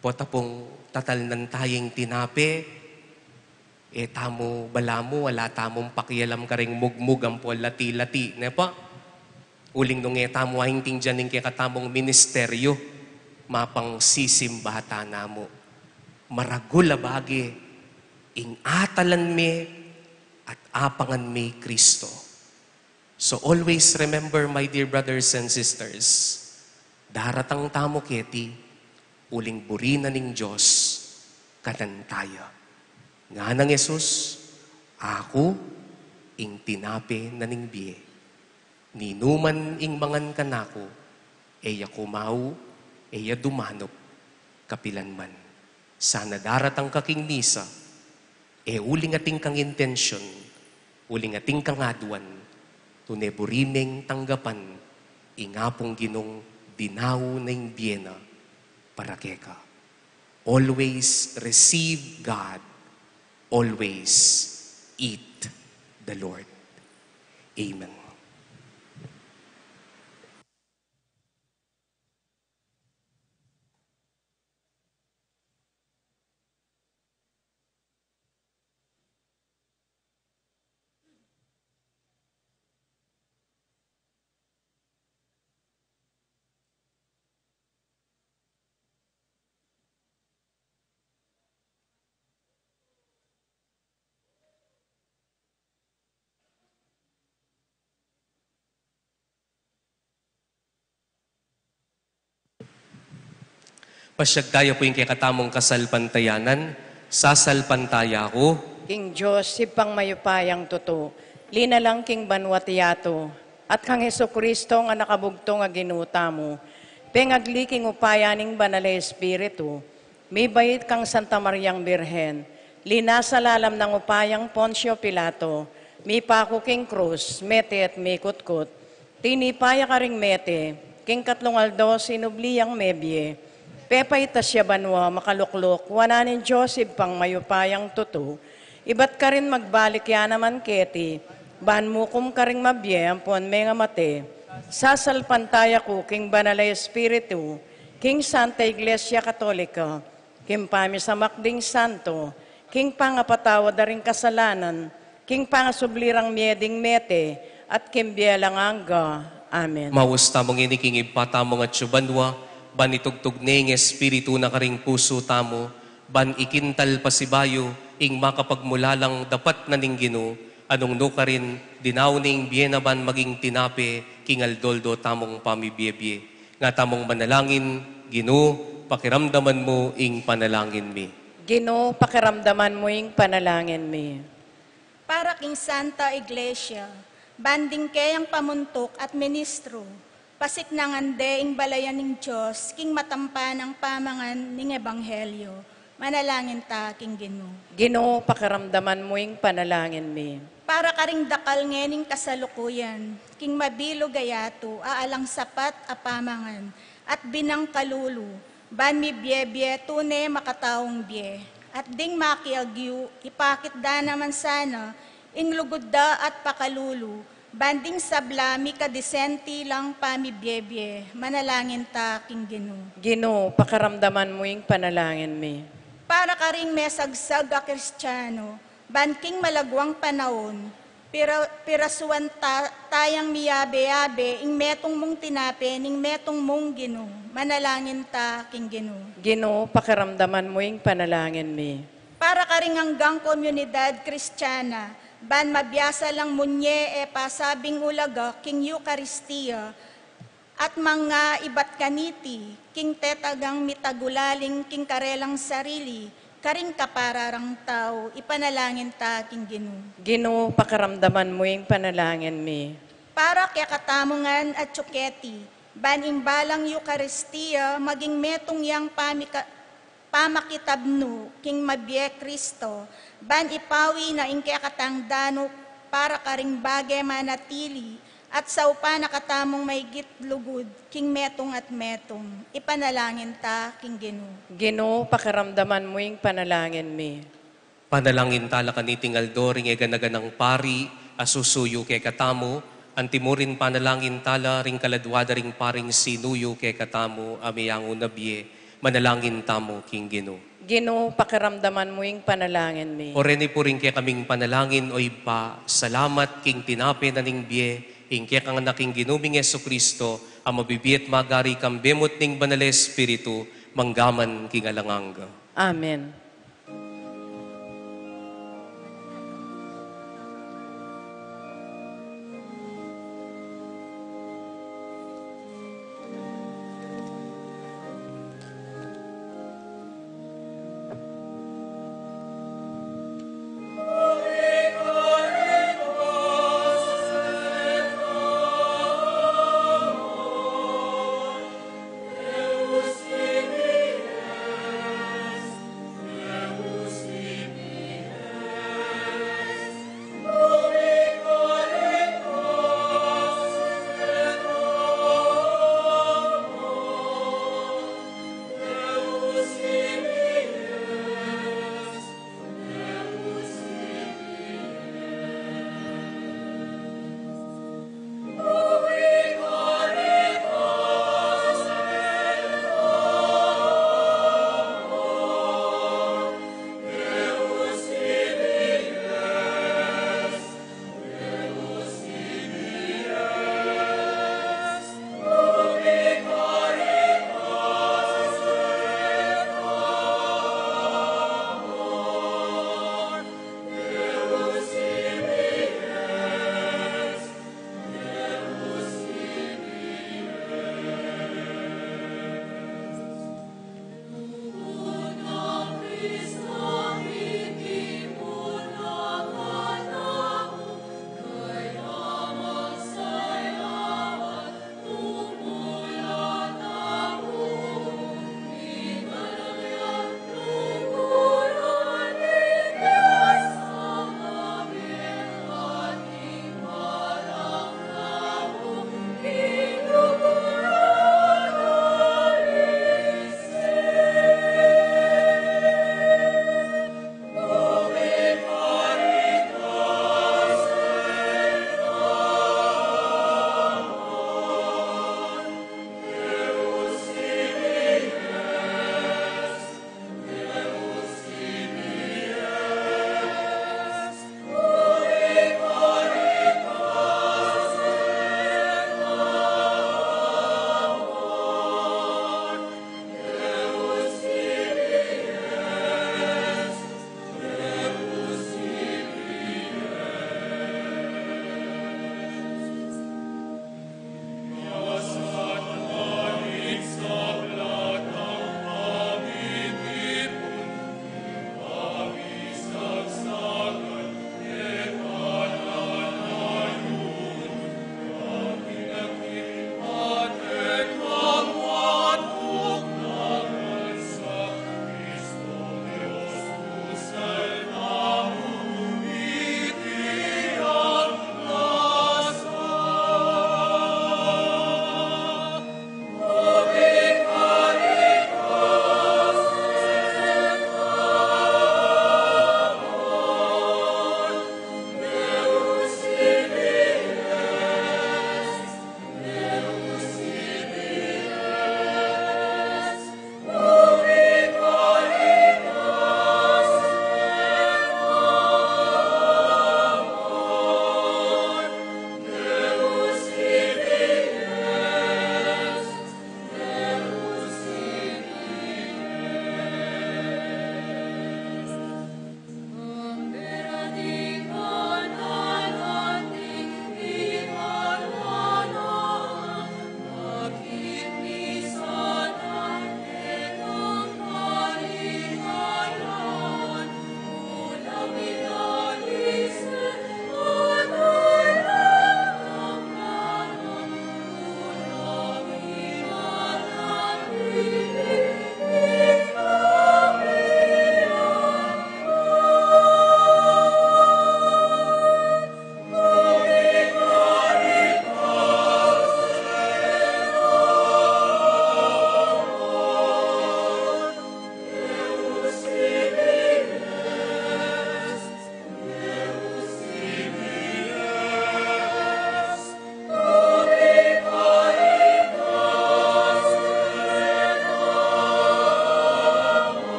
Pota pung tatalnan taya ing tinape, e tamu, balamu ala tamung pakialam karing mugmug ampo lati-lati, ne pu? Uling nung e tamu aintindian ing kekatamung ministeryu, mapangsisimba tana mu. Maragul a bage ing atalan me at apangan me i Kristo. So always remember, my dear brothers and sisters, daratang tamu keti uling buri na ning Dios kanan taya. Ngana nang Jesus, "Aku ing tinape na ning bie. Ninuman ing mangan kanaku, e ya kumau, e ya dumanup kapilan man." Sana daratang ka king misa, e uling atin kang intensyun, uling atin kang aduan, tune buri meng tanggapan ing Apung Ginung dinau na ing bie na para keka. Always receive God, always eat the Lord. Amen. Pasiag taya pu ing kekatamung kasalpantayanan, sasalpantaya ku. King Dios, Ibpang mayupayang tutu, linalang king banua't yatu, at kang Jesucristo a Anak a bugtung a Ginu tamu, pengagli king upaya ning Banal a Espiritu, mibait kang Santa Mariang Birhen, linasa lalam nang upayang Poncio Pilato, mipaku king krus, mete at mikutkut. Tinipa ya karing mete, king katlung aldo sinubli yang mebie. Pepaitas ya banua, makalukluk wanan ning Dios Ibpang mayupayang tutu. Ibat karin magbalik ya naman keti, ban mukum karing mabie ampon mengamate. Sasalpantaya ku king Banal a Espiritu, king Santa Iglesia Katolika, king pamisamak ding santo, king pangapatawad da ring kasalanan, king pangasubli rang mie ding mete, at king bie alang angga. Amen. Maus tamu ngeni king Ibpa tamu a atsu banua, ban itugtug ne ing Espiritu na karing pusu tamu, ban ikintal pasibayu ing makapagmulalang dapat na ning Ginu, a nung nu karin dinaun ne ing bie na ban maging tinape king aldo-aldo tamung pamibiebie. Nga tamung manalangin. Ginu, pakiramdaman mu ing panalangin mi. Ginu, pakiramdaman mu ing panalangin mi. Para king Santa Iglesia, ban ding keyang pamuntuk at ministru, pasiknangan de ing balayan ning Dios king matampan nang pamangan ning ebanghelyo. Manalangin ta king Ginu. Ginu, pakiramdaman mu ing panalangin mi. Para karing dakal ngening kasalukuyan, king mabilug a yatu a alang sapat a pamangan at binang kalulu, ban mibiebie tune makataung bie, at ding makiagyu, ipakit da naman sana ing lugud da at pakalulu, ban ding sabla mikadisenti lang pamibiebie. Manalangin ta king Ginu. Ginu, pakiramdaman mu ing panalangin mi. Para karing mesagsag a Kristiano, ban king malaguang panaun, pira-, pirasuan ta-, tayang miyabe-yabe ing metung mung tinape ning metung mung Ginu. Manalangin ta king Ginu. Ginu, pakiramdaman mu ing panalangin mi. Para karing anggang komunidad Kristiana, ban mabiasa lang munye e pasabing ulaga king Eukaristia, at manga ibat kaniti, king tetagang mitagulaling king karelang sarili, karing kapara rang tau, ipanalangin ta king Ginu. Ginu, pakiramdaman mu ing panalangin mi. Para kekatamu ngan atsu keti, ban ing balang Eukaristia, maging metung yang pamika-, pamakitabnu king mabie Kristo, ban ipawi na ing kekatang danu para karing bage manatili, at saupan na katamung maigit lugud king metung at metung. Ipanalangin ta king Ginu. Ginu, pakiramdaman mu ing panalangin mi. Panalangin ta la kaniting aldo ring e gana-ganang pari a susuyu kekatamu, anti mu rin panalangin ta la ring kaladua da ring paring sinuyu kekatamu a meyangu na bie. Manalangin tamu king Ginu. Ginu, pakiramdaman mu ing panalangin mi. O reni pu ring kekaming panalangin, o Ibpa, salamat king tinape na ning bie, ing kekang Anak ing Ginu ming Jesucristo, a mabibie at magari kambe mu at ning Banal a Espiritu, mangga man king alang angga. Amen.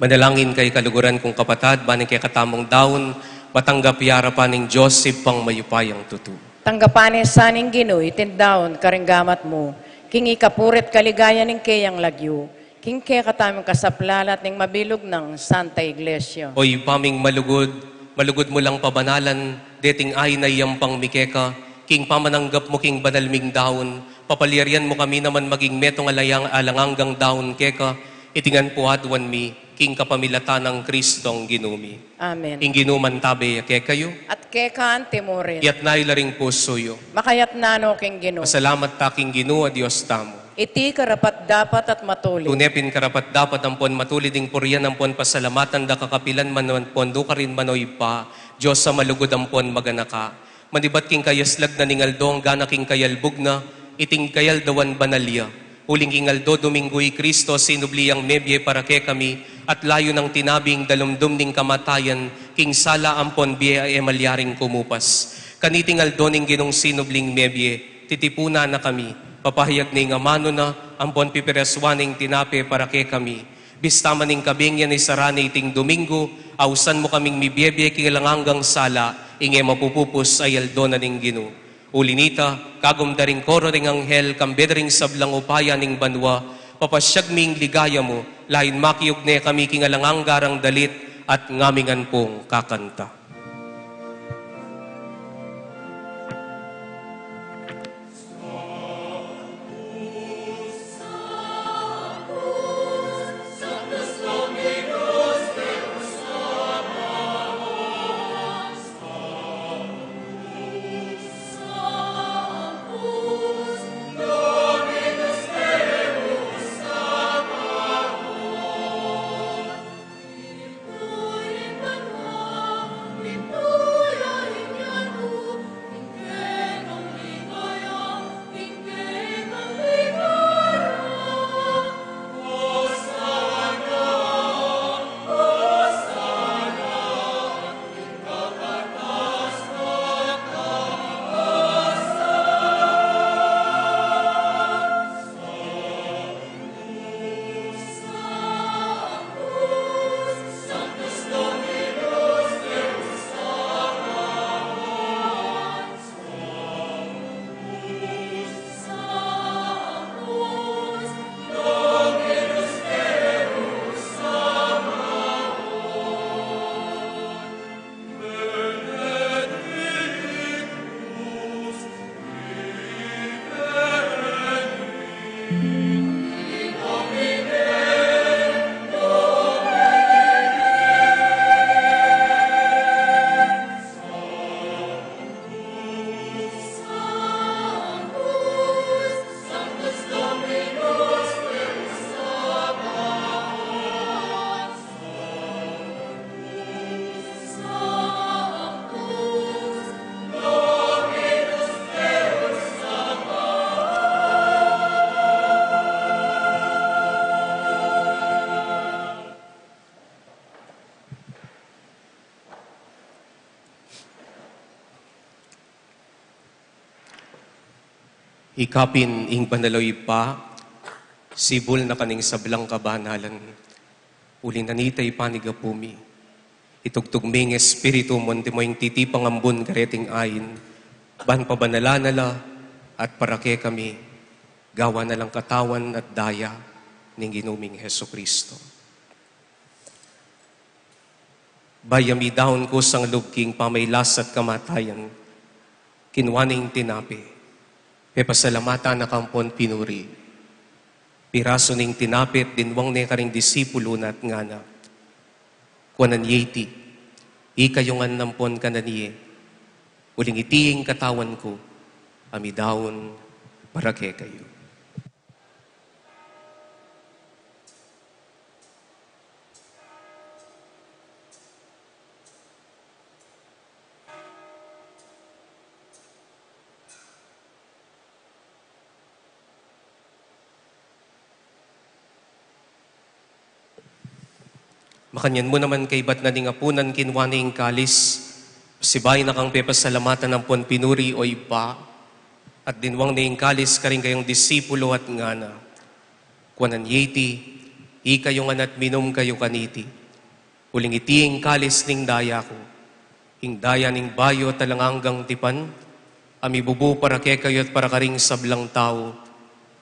Manalangin kayu, kaluguran kung kapatad, ban ing kekatamung daun matanggap ya arapan ning Dios Ibpang mayupayang tutu. Tanggapan na sa ning Ginu iting daun karing gamat mu, king ikapuri't kaligayan ning keyang lagyu, king kekatamung kasaplalan at ning mabilug nang Santa Iglesia. O Ibpa ming malugud, malugud mu lang pabanalan deting ain a iyampang mi keka, king pamananggap mu king banal ming daun, papalyarian mu kami naman maging metung alang anggang daun keka, iti ngan pu aduan mi, king kapamilatan nang Kristong Ginu mi. Amen. Ing Ginu mantabe ya kekayu. At keka anti mu rin. Iyatas yu la ring pusu yu. Makayatas no king Ginu. Pasalamat ta king Ginu a Dios tamu. Iti karapat-dapat at matulid. Tune pin karapat-dapat ampon matulid ing purian ampon pasalamatan da kakapilan man ampon nukarin man, o Ibpa, Dios a malugud ampon maganaka. Manibat king kayaslag na ning aldo, angga na king kayalbug na, iting kayaldawan banal ya. Uling king aldo Dominggu i Kristo sinubli yang mebie para kekami, at layu nang tinabe ing dalumdum ning kamatayan, king sala ampon bie a e malyaring kumupas. Kaniting aldo ning Ginung sinubling mebie, titipunan na kami, papahayag ning amanu na, ampon pipirasuan ning tinape para kekami. Bista man ing kabeng ya isara na iting Dominggu, ausan mu kaming mibiebie king alang anggang sala, ing e mapupupus a aldo na ning Ginu. Uli nita, kagum da ring koro ring anghel, kambe da ring sablang upaya ning banua, papasyag mi ing ligaya mu, lain makiugne kami king alang angga rang dalit, at ngami ngan pung kakanta. Ikapin ing banal, o Ibpa, sibul na ka ning sablang kabanalan. Uli na nita, ipanyawad mi, itugtug mi ing Espiritu mu, antimo ing titipang ambun kareting ain, ban pabanalan na la at para kekami, gawan na lang katawan at daya ning Ginu ming Jesucristo. Bayu ya midaun kusang lub king pamaglasat kamatayan, kinua ne ing tinape, pepasalamatan na ka ampon pinuri, pirasu ne ing tinape at dinwang ne karing disipulu na at ngana: Kuanan ye iti, ikayu ngan ampon kanan ye, uling iti ing katawan ku a midaun para kekayu. Makanyan mu naman kaibat na ning apunan, kinua ne ing kalis, pasibayu na kang pepasalamatan ampon pinuri, o Ibpa, at dinwang ne ing kalis karing kayang disipulu at ngana: Kuanan ye iti, Ikayu ngan at minum kayu kaniti. Uling iti ing kalis ning daya ku, ing daya ning bayu at alang anggang tipan, a mibubu para kekayu at para karing sablang tau,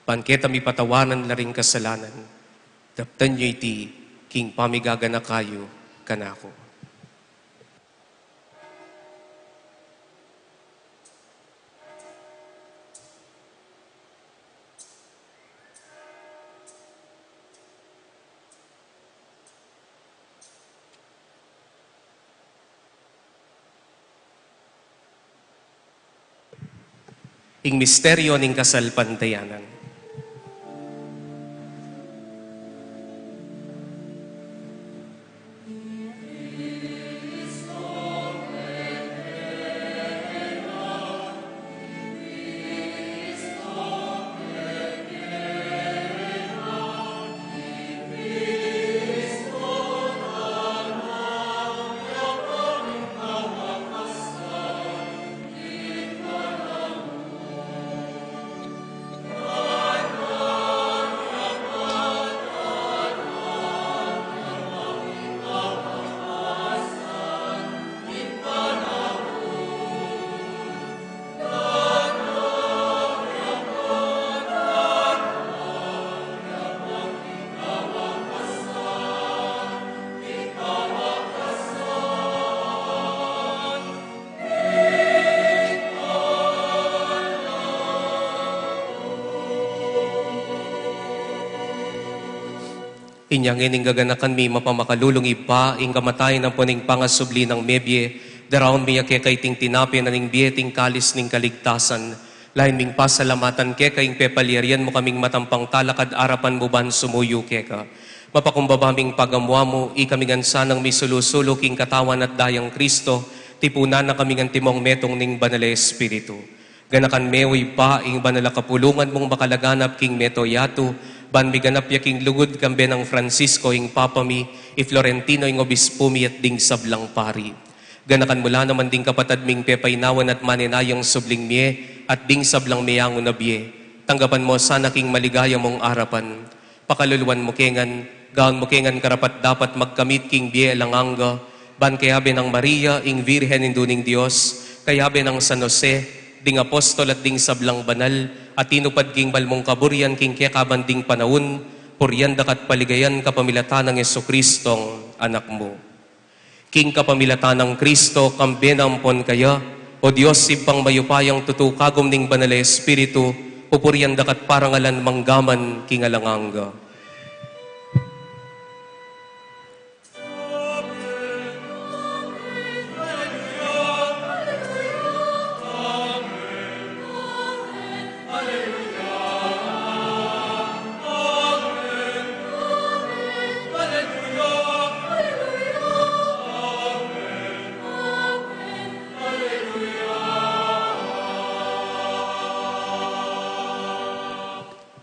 ban keta mipatawanan la ring kasalanan. Daptan yu iti king pamigaganaka yu kanaku. Ing misteryo ning kasalpantayanan. Inya ngeni ing gaganakan mi mapamakalulung Ibpa, ing kamatayan ampon ing pangasubli nang mebie, daraun mi ya keka iting tinape na ning bie, iting kalis ning kaligtasan. Lain ming pasalamatan keka ing pepalyarian mu kaming matampang talakad arapan mu ban sumuyu keka. Mapakumbaba ming pagamuan mu, ikami ngan sanang misulu-sulu king katawan at dayang Kristo, tipunan na kami ngan timong metung ning Banal a Espiritu. Ganakan me, o Ibpa, ing banal a kapulungan mung makalaganap king mabilug a yatu, ban miganap ya king lugud kambe nang Francisco ing Papa mi, i Florentino ing Obispu mi at ding sablang pari. Ganakan mu la naman ding kapatad ming pepainawan at maninayang subling mie, at ding sablang meangu na bie. Tanggapan mu sana king maligaya mung arapan. Pakaluluan mu ke ngan, gawan mu ke ngan karapat-dapat magkamit king bie alang angga, ban kayabe nang Maria, ing Virgen Indu ning Dios, kayabe nang San Jose, ding apostol at ding sablang banal, a tinupad king banal mung kaburian king kekaban ding panaun, purian da ka at paligayan kapamilatan nang Jesucristong Anak mu. King kapamilatan nang Kristo, kambe na ampon kaya, o Dios, Ibpang mayupayang tutu, kagum ning Banal a Espiritu, pupurian da ka at parangalan manggaman king alang angga.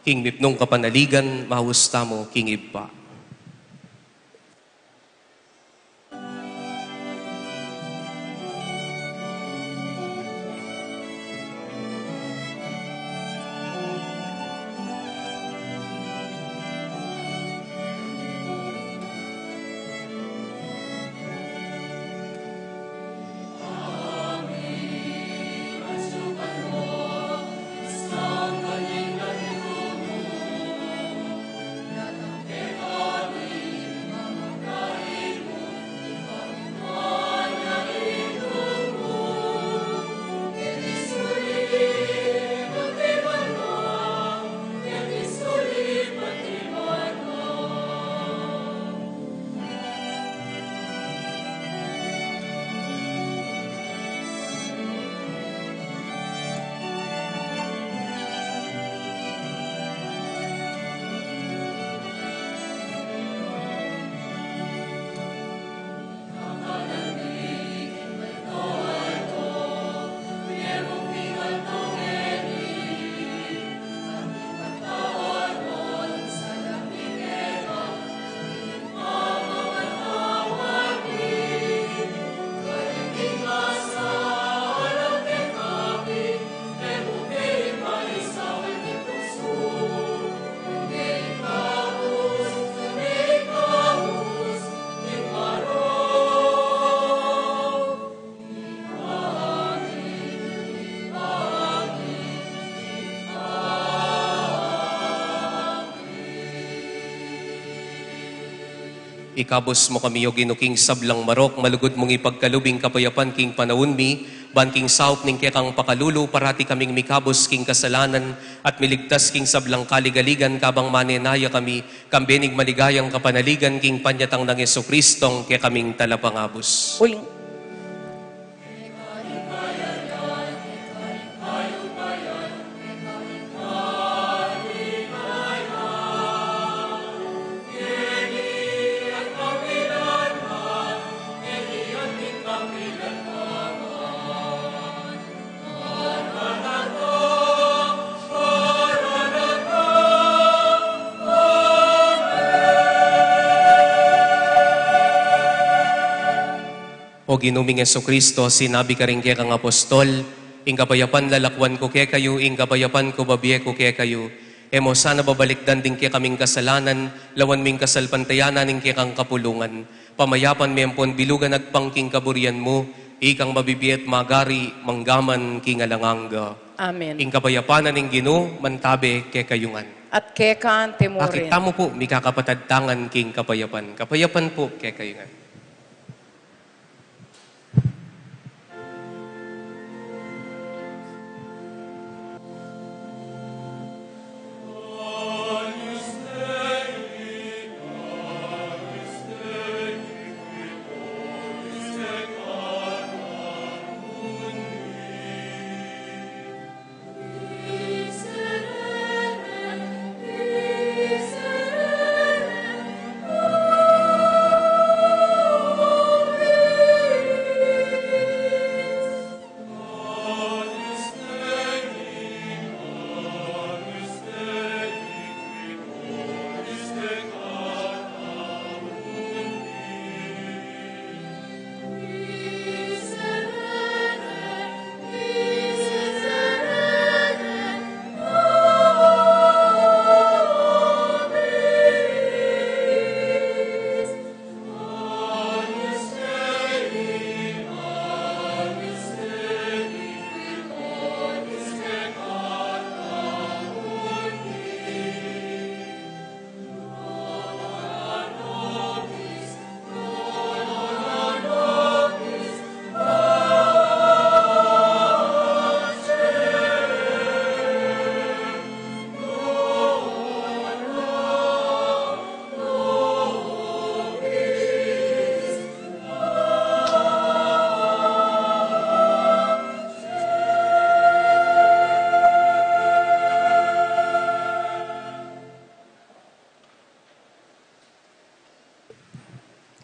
King mipnung kapanaligan, maus tamu king Ibpa. Ikabus mu kami, O Ginu, king sablang marok, malugud mung ipagkalub ing kapayapan king panaun mi, ban king saup ning kekang pakalulu, parati kaming mikabus king kasalanan, at miligtas king sablang kaligaligan, kabang manenaya kami, kambe ning maligayang kapanaligan king panyatang nang Jesucristong kekaming Talapangabus. Uling. O Ginu ming Jesucristo, sinabi karing kekang apostol, "Ing kapayapan lalakwan ku kekayu, ing kapayapan ku babie ku kekayu." E mu sana babalikdan ding kekaming kasalanan, lawan mu ing kasalpantayanan ning kekang kapulungan. Pamayapan me ampon bilugan agpang king kaburian mu, ikang mabibie at magari, manggaman king alang angga. Amen. Ing kapayapan na ning Ginu, mantabe kekayu ngan. At keka naman murin. Akit tamu pu, mikakapatad tangan king kapayapan. Kapayapan pu kekayu ngan.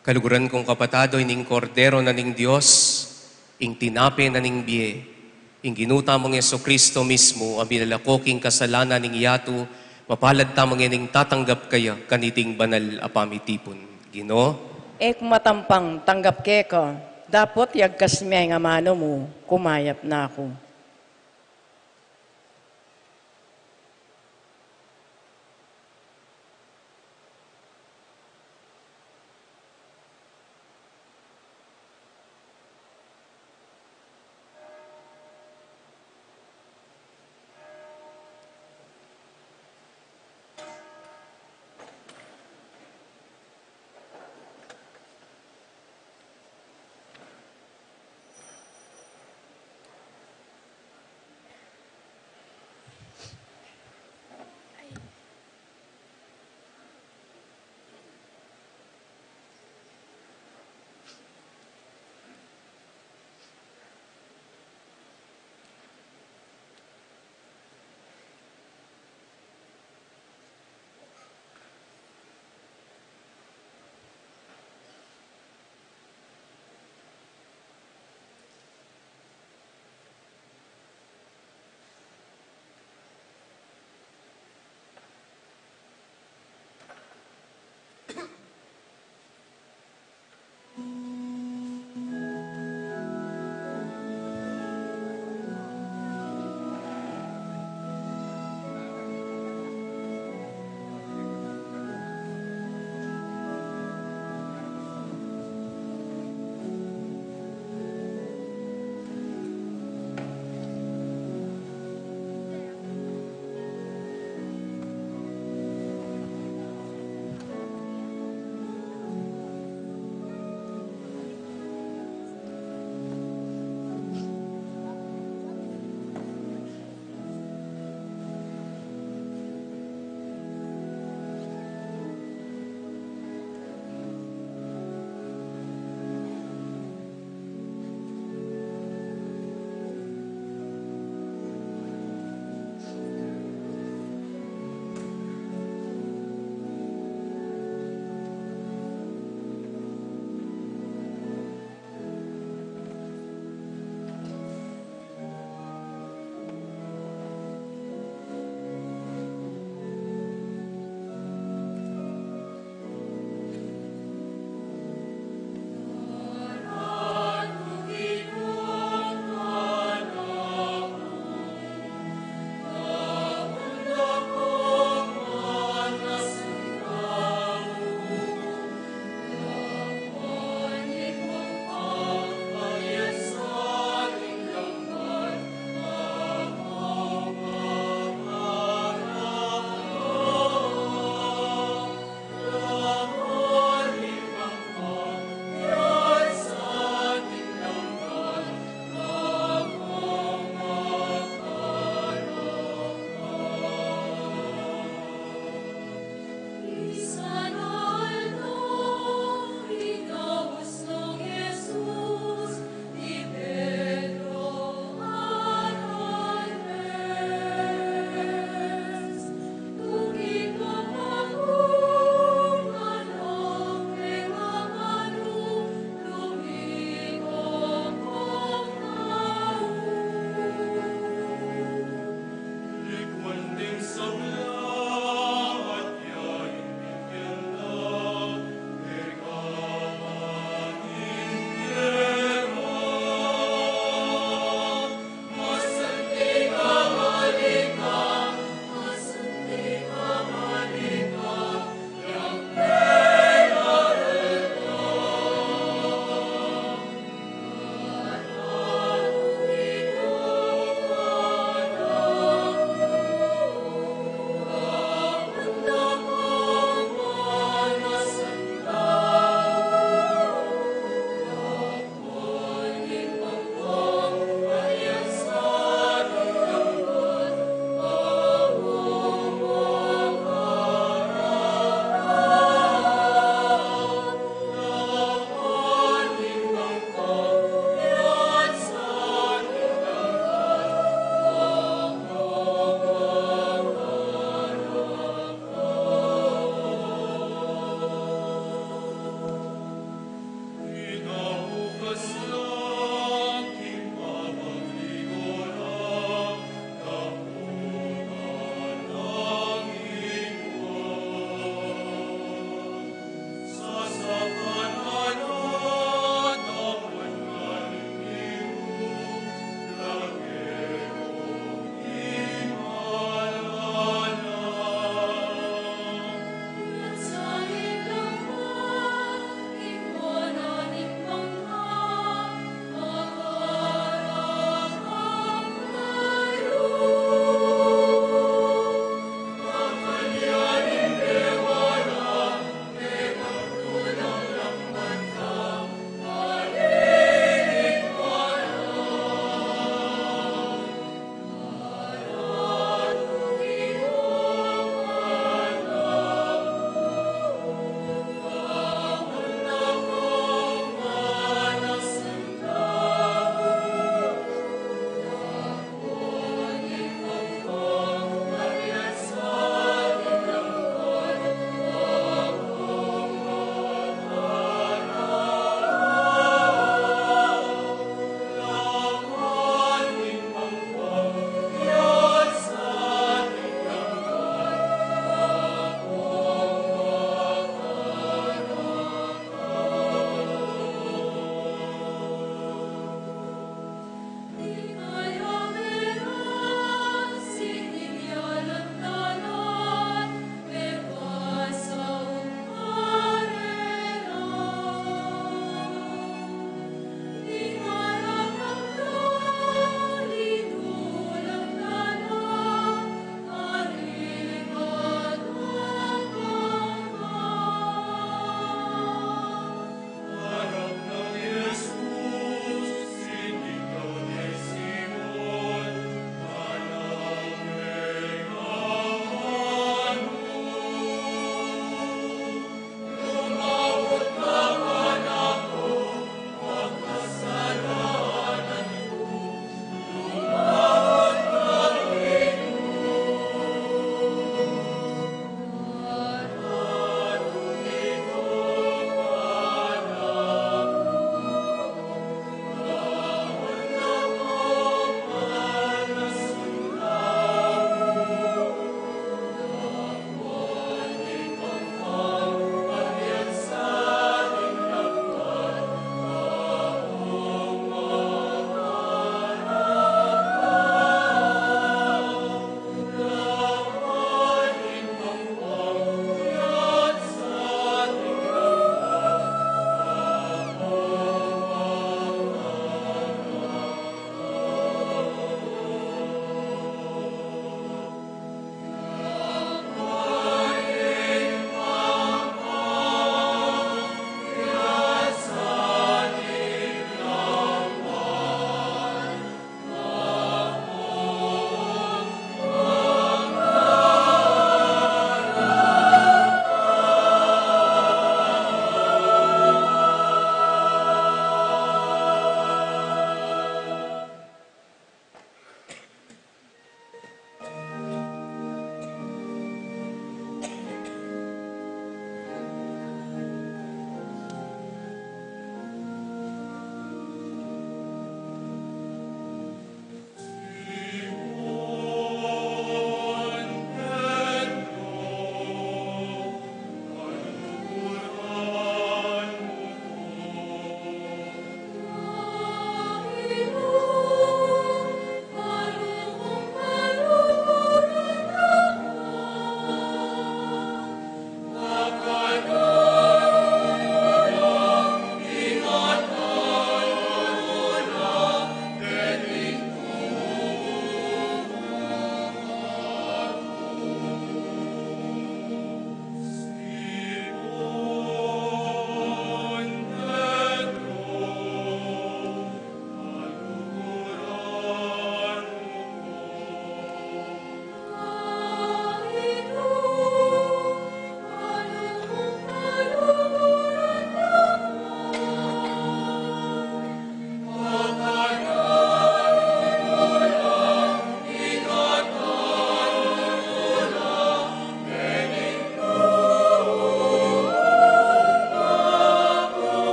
Kaluguran kung kapatad, o ining Kordero na ning Dios, ing tinape na ning bie, ing Ginu tamung Jesucristo mismu, a milalako king kasalanan ning yatu, mapalad tamu ngening tatanggap kaya kaniting banal a pamitipun. Ginu, e ku matampang tanggap keka, dapot yagkas me ing amanu mu, kumayap na ku.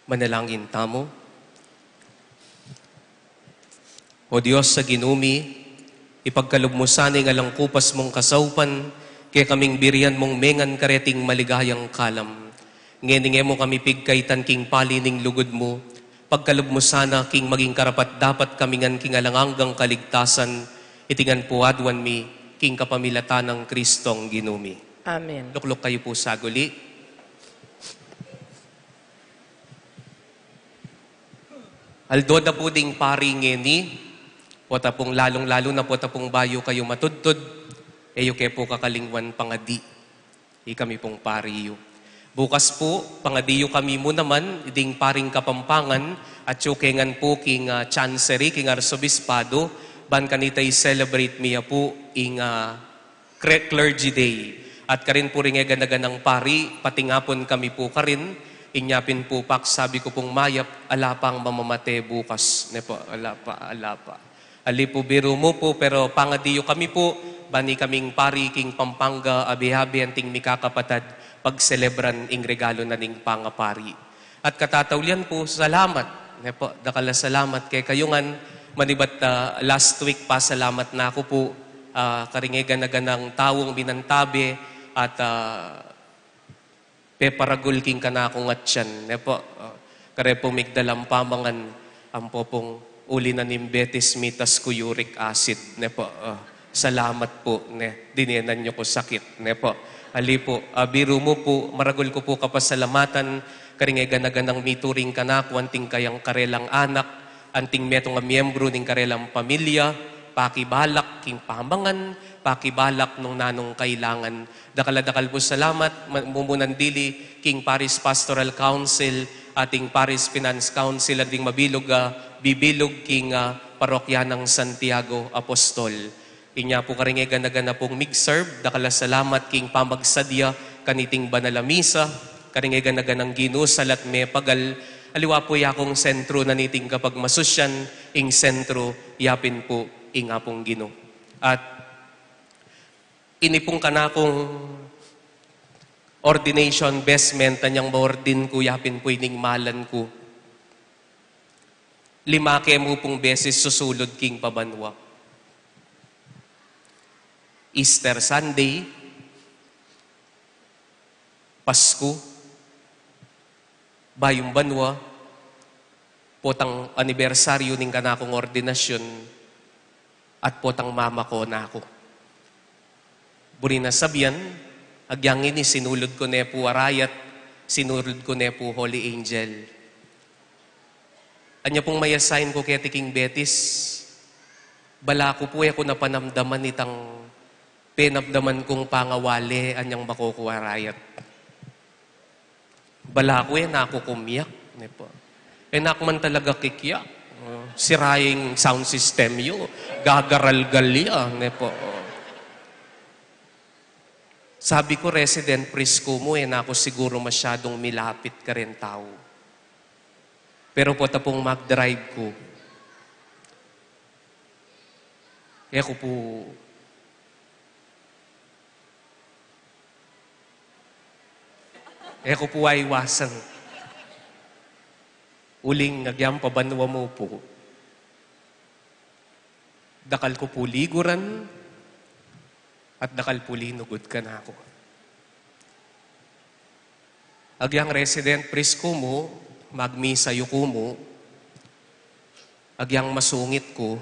Manalangin tamu. O Dios a Ginu mi, ipagkalub mu sana ing alang kupas mung kasaupan kekaming birian mung mengan kareting maligayang kalam. Ngeni e mu kami pigkaitan king pali ning lugud mu, pagkalub mu sana king maging karapat-dapat kami ngan king alang anggang kaligtasan, iti ngan pu aduan mi king kapamilatan nang Kristong Ginu mi. Amen. Lukluk kayu pu saguli. Aldo da pu ding pari ngeni, pota pung lalung-lalu na pota pung bayu kayu matudtud, e yu ke pu kakalingwan pangadi. Ikami pung pari yu. Bukas pu, pangadi yu kami mu naman, ding paring Kapampangan, atyu ke ngan pu king, ah, Chancery, king Arsobispado, ban kanita i-celebrate mi ya pu ing, ah, Cre-, Clergy Day. At karin pu ring e gana-ganang pari, patingapun kami pu karin, inya pin pu paksabi ku pung mayap, ala pang mamamate bukas. Ne pu, ala pa, ala pa. Ali pu biru mu pu, pero pangadi yu kami pu, ban ikaming pari king Pampanga, abe-abe anting mikakapatad, pagselebran ing regalu na ning pangapari. At katataulian pu, salamat. Ne pu, dakal a salamat kekayu ngan, manibat, ah, last week pasalamat na ku pu, ah, karing e gana-ganang taung minantabe, at, ah, peparagul king kanakung atyan. Ne pu, ah, kare pu migdalang pamangan, ampo pung uli na ning betis mi, tas ku uric acid. Ne pu, ah, salamat pu, ne, dinenan yu ku sakit. Ne pu, ali pu, ah, biru mu pu, maragul ku pu kapasalamatan, karing e gana-ganang mituring kanaku, anting kayang karelang anak, anting metung a miyembru ning karelang pamilya, pakibalak king pamangan, pakibalak nung nanung kailangan. Dakal a dakal pu salamat, ma-, mumunan dili, king Parish Pastoral Council, ating Parish Finance Council, anting mabilug, ah, bibilug king, ah, parokya nang Santiago Apostol. Inya pu karing e gana-gana pung mig-serve, dakal a salamat king pamagsadya kaniting banal a misa, karing e gana-ganang ginusal at mepagal, aliwa pu ya kung sentru na niting kapagmasusyan, ing sentru ya pin pu ing Apung Ginu. At ini pung kanakung ordination vestment, anyang maordin ku, ya pin pu ining malan ku. Lima ke mu pung beses susulud king pabanua. Easter Sunday, Pasku, Bayung Banua, potang anibersaryu ning kanakung ordinasyun, at potang mamakuna ku. Buri na sabian, agyang ini sinulud ku ne pu Arayat, sinulud ku ne pu Holy Angel. Anya pung mayasain ku keti king betis, bala ku pu e ku na panamdaman itang penamdaman kung pangawale anyang mako ku Arayat. Bala ku e na ku kumiyak, ne pu. E na ku man talaga kikiyak. Uh, sira ing sound system yu, gagaralgal ya, ne pu. Sabi ku, resident priest ku mu, e na ku siguru masyadung milapit karen tau. Pero pota pung mag-drive ku, e ku pu, e ku pu aiwasan. Uling agyang pabanua mu pu, dakal ku pu liguran, at dakal pu linugud kanaku. Agyang resident priest ku mu, magmisa yu ku mu, agyang masungit ku,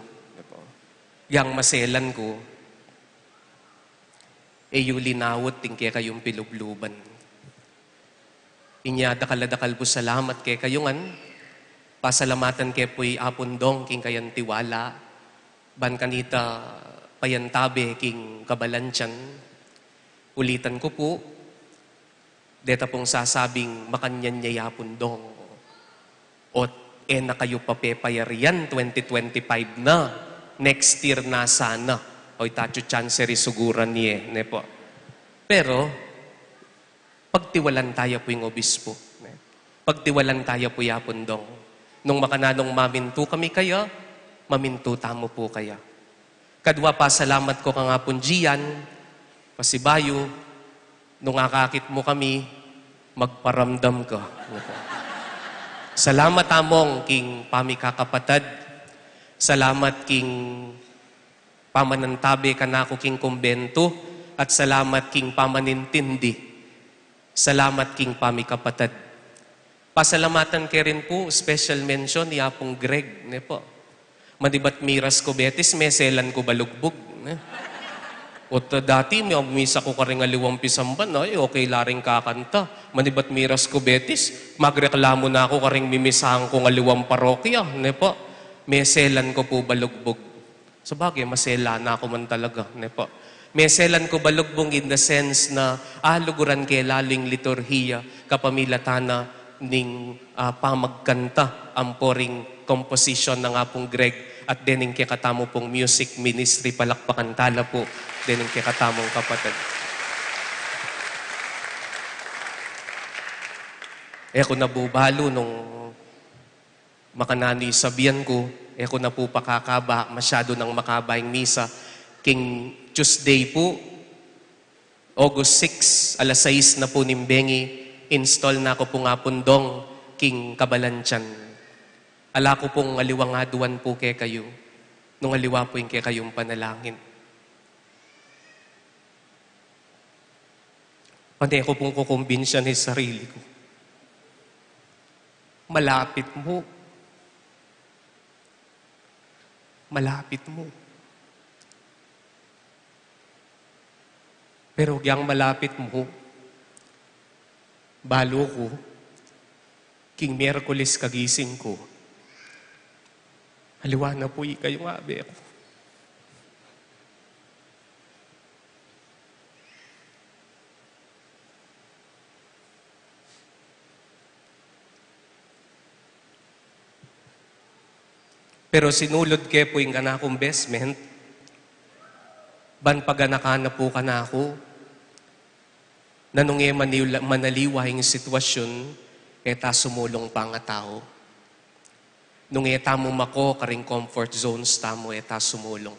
agyang maselan ku, e yu linawut ing kekayung pilubluban. Inya dakal a dakal pu salamat kekayu ngan, pasalamatan ke pu i Apung Dong king kayang tiwala, ban kanita payantabe king kabalantian. Ulitan ku pu, deta pung sasabing makanyan ya i Apung Dong. Ot e na kayu pa pepayarian, twenty twenty-five na, next year na sana. O ita atyu Chancery suguran ye, ne pu. Pero, pagtiwalan taya pu ing obispo, ne? Pagtiwalan taya pu i Apung Dong. Nung makananung mamintu kami kaya, mamintu tamu pu kaya. Kadua, pasalamat ku kang Apung Gian, pasibayu, nung akakit mu kami, magparamdam ka. Salamat, Among, king pamikakapatad. Salamat king pamanantabe kanaku king kumbentu, at salamat king pamanintindi. Salamat king pamikapatad. Pasalamatan ke rin pu, special mention, i Apung Greg, ne pu. Manibat miras ku Betis, meselan ku balugbug, ne? Ot dati, mimisa ku karing aliwang pisamban, ay, okay la ring kakanta. Manibat miras ku Betis, magreklamu na ku karing mimisahan kung aliwang parokya, ne pu. Meselan ku pu balugbug. Sabagay, masela na ku man talaga, ne pu. Meselan ku balugbug in the sense na aluguran ke lalu ing liturhiya kapamilatan na ning, ah, pamagkanta ampo ring komposisyon nang Apung Greg at dening kekatamu pung music ministry. Palakpakan tala pu dening kekatamung kapatad. E ku na pu balu nung makananu i sabian ku, e ku na pu pakakaba, masyadu nang makaba ing misa. King Tuesday pu, August six, alas sais na pu ning bengi, install na ku pung Apung Dong king kabalantian. Ala ku pung aliwang aduan pu kekayu, nung aliwa pu ing kekayung panalangin. Pane ku pung kukumbinsian ing sarili ku. Malapit mu. Malapit mu. Pero agyang malapit mu, balu ku, king Miyerkules kagising ku, aliwa na pu ikayung abe ku. Pero sinulud ke pu ing kanakung best man, ban paganakan na pu kanaku, na nung e maniw-, manaliwa ing sitwasyun, e ta sumulung pangatau. Nung e tamu mako karing comfort zones tamu, e ta sumulung.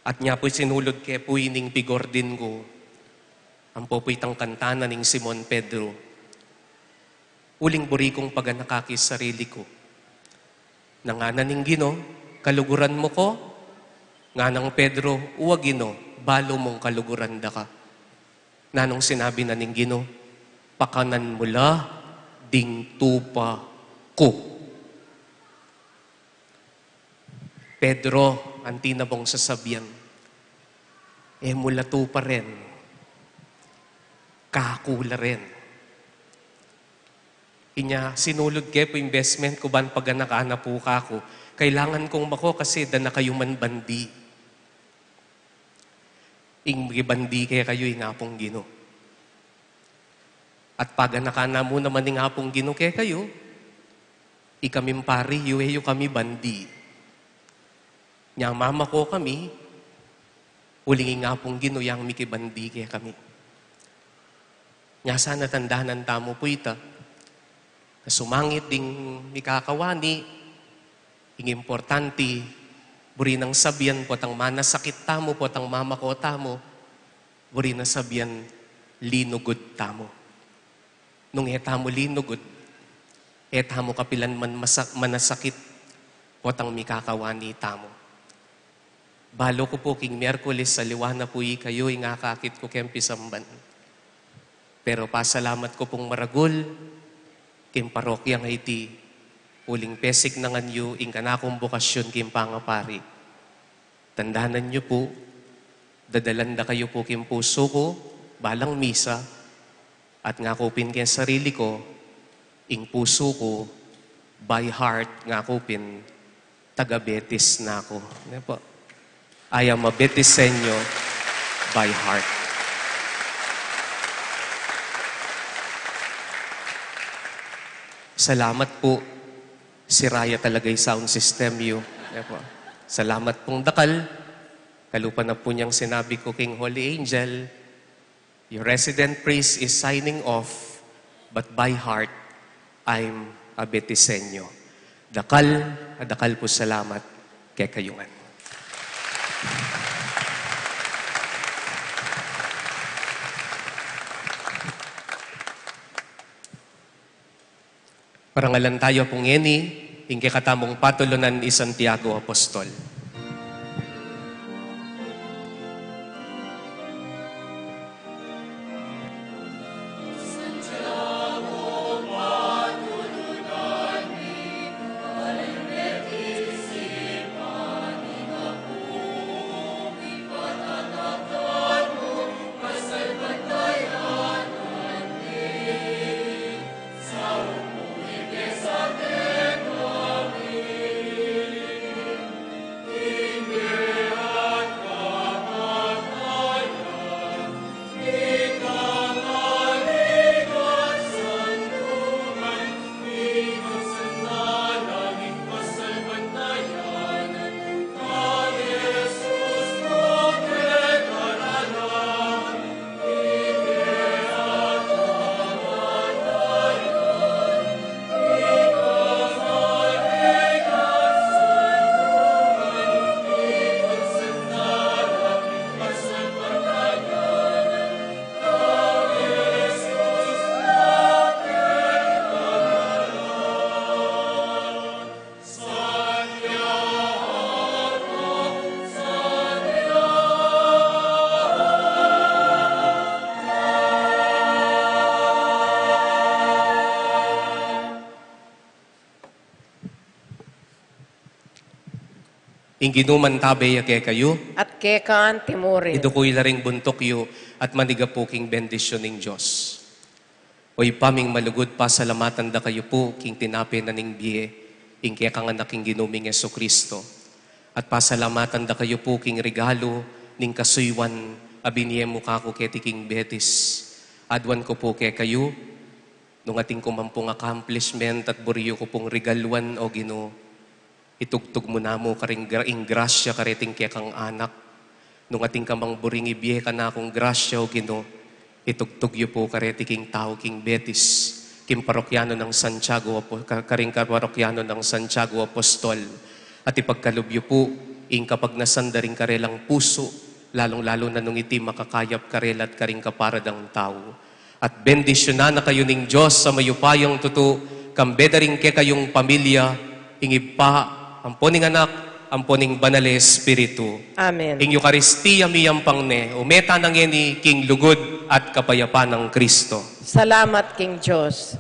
At nya pu sinulud ke pu ining pigordin ku, ampo pu itang kanta na ning Simon Pedro. Uling buri kung paganaka king sarili ku. Ngana ning Ginu, kaluguran mu ku? Nganang Pedro, wa Ginu, balu mung kaluguran da ka. Nanung sinabi na ning Ginu, pakanan mu la ding tupa ku. Pedro, anti na bang sasabian, e mu la tupa rin, kaku la rin. Inya, sinulud ke pu ing best man ku ban paganakan na pu kaku. Kailangan kung mako kasi da na kayu man bandi. Ing mikibandi kekayu, ing Apung Ginu. At paganakan na mu naman ing Apung Ginu kekayu, ikaming pari yu, e yu kami bandi. Nya mamako kami, uling ing Apung Ginu yang mikibandi kekami. Nya sana tandanan tamu pu ita, na sumangit ding mikakawani, ing importanti, buri nang sabian potang manasakit tamu, potang mamako tamu, buri na sabian linugud tamu. Nung e tamu linugud, e tamu kapilan man masa-, manasakit potang mikakawani tamu. Balu ku pu king Miyerkules, aliwa na pu ikayu ing akakit ku keng pisamban. Pero pasalamat ku pung maragul king parokyang iti, uling pesiknangan yu ing kanakung bokasyun king pangapari. Tandanan yu pu, dadalan da kayu pu king pusu ku, balang misa, at ngaku pin keng sarili ku, ing pusu ku, by heart, ngaku pin, taga Betis na ku. Ne pu? I am a Betiseño by heart. Salamat pu. Sira ya talaga ing sound system yu. Ne pu? Salamat pung dakal. Kalupa na pu niang sinabi ku king Holy Angel, your resident priest is signing off, but by heart, I'm a Betiseño. Dakal, dakal pung salamat kekayu ngan. Parangalan tayu pu ngeni ing kekatamung patulunan i Santiago Apostol. Ing Ginu mantabe ya kekayu. At keka anti mu rin. Iduku yu la ring buntuk yu at manigapu king bendisyun ning Dios. O Ibpa ming malugud, pasalamatan da kayu pu king tinape na ning bie, ing kekang Anak, ing Ginu ming Jesucristo. At pasalamatan da kayu pu king regalu ning kasuyuan a binie mu kaku keti king Betis. Aduan ku pu kekayu, nung atin ku man pung accomplishment at buri yu ku pung regaluan, O Ginu, itugtug mu namu karing gra-, ing grasya kareting kekang anak. Nung atin ka mang buring ibie kanakung grasya, O Ginu, itugtug yu pu kareti king tau king Betis, king parokyano nang Santiago Apo-, ka-, karing kaparokyano nang Santiago Apostol. At ipagkalub yu pu ing kapagnasan da ring karelang pusu, lalung-lalu na nung iti makakayap karela at karing kapara dang tau. At bendisyunan na kayu ning Dios a mayupayang tutu, kambe da ring kekayung pamilya, ing Ibpa, ampo ning Anak, ampo ning Banal a Espiritu. Amen. Ing Eukaristia miyampang ne, ume tana ngeni king lugud at kapayapan nang Kristo. Salamat king Dios.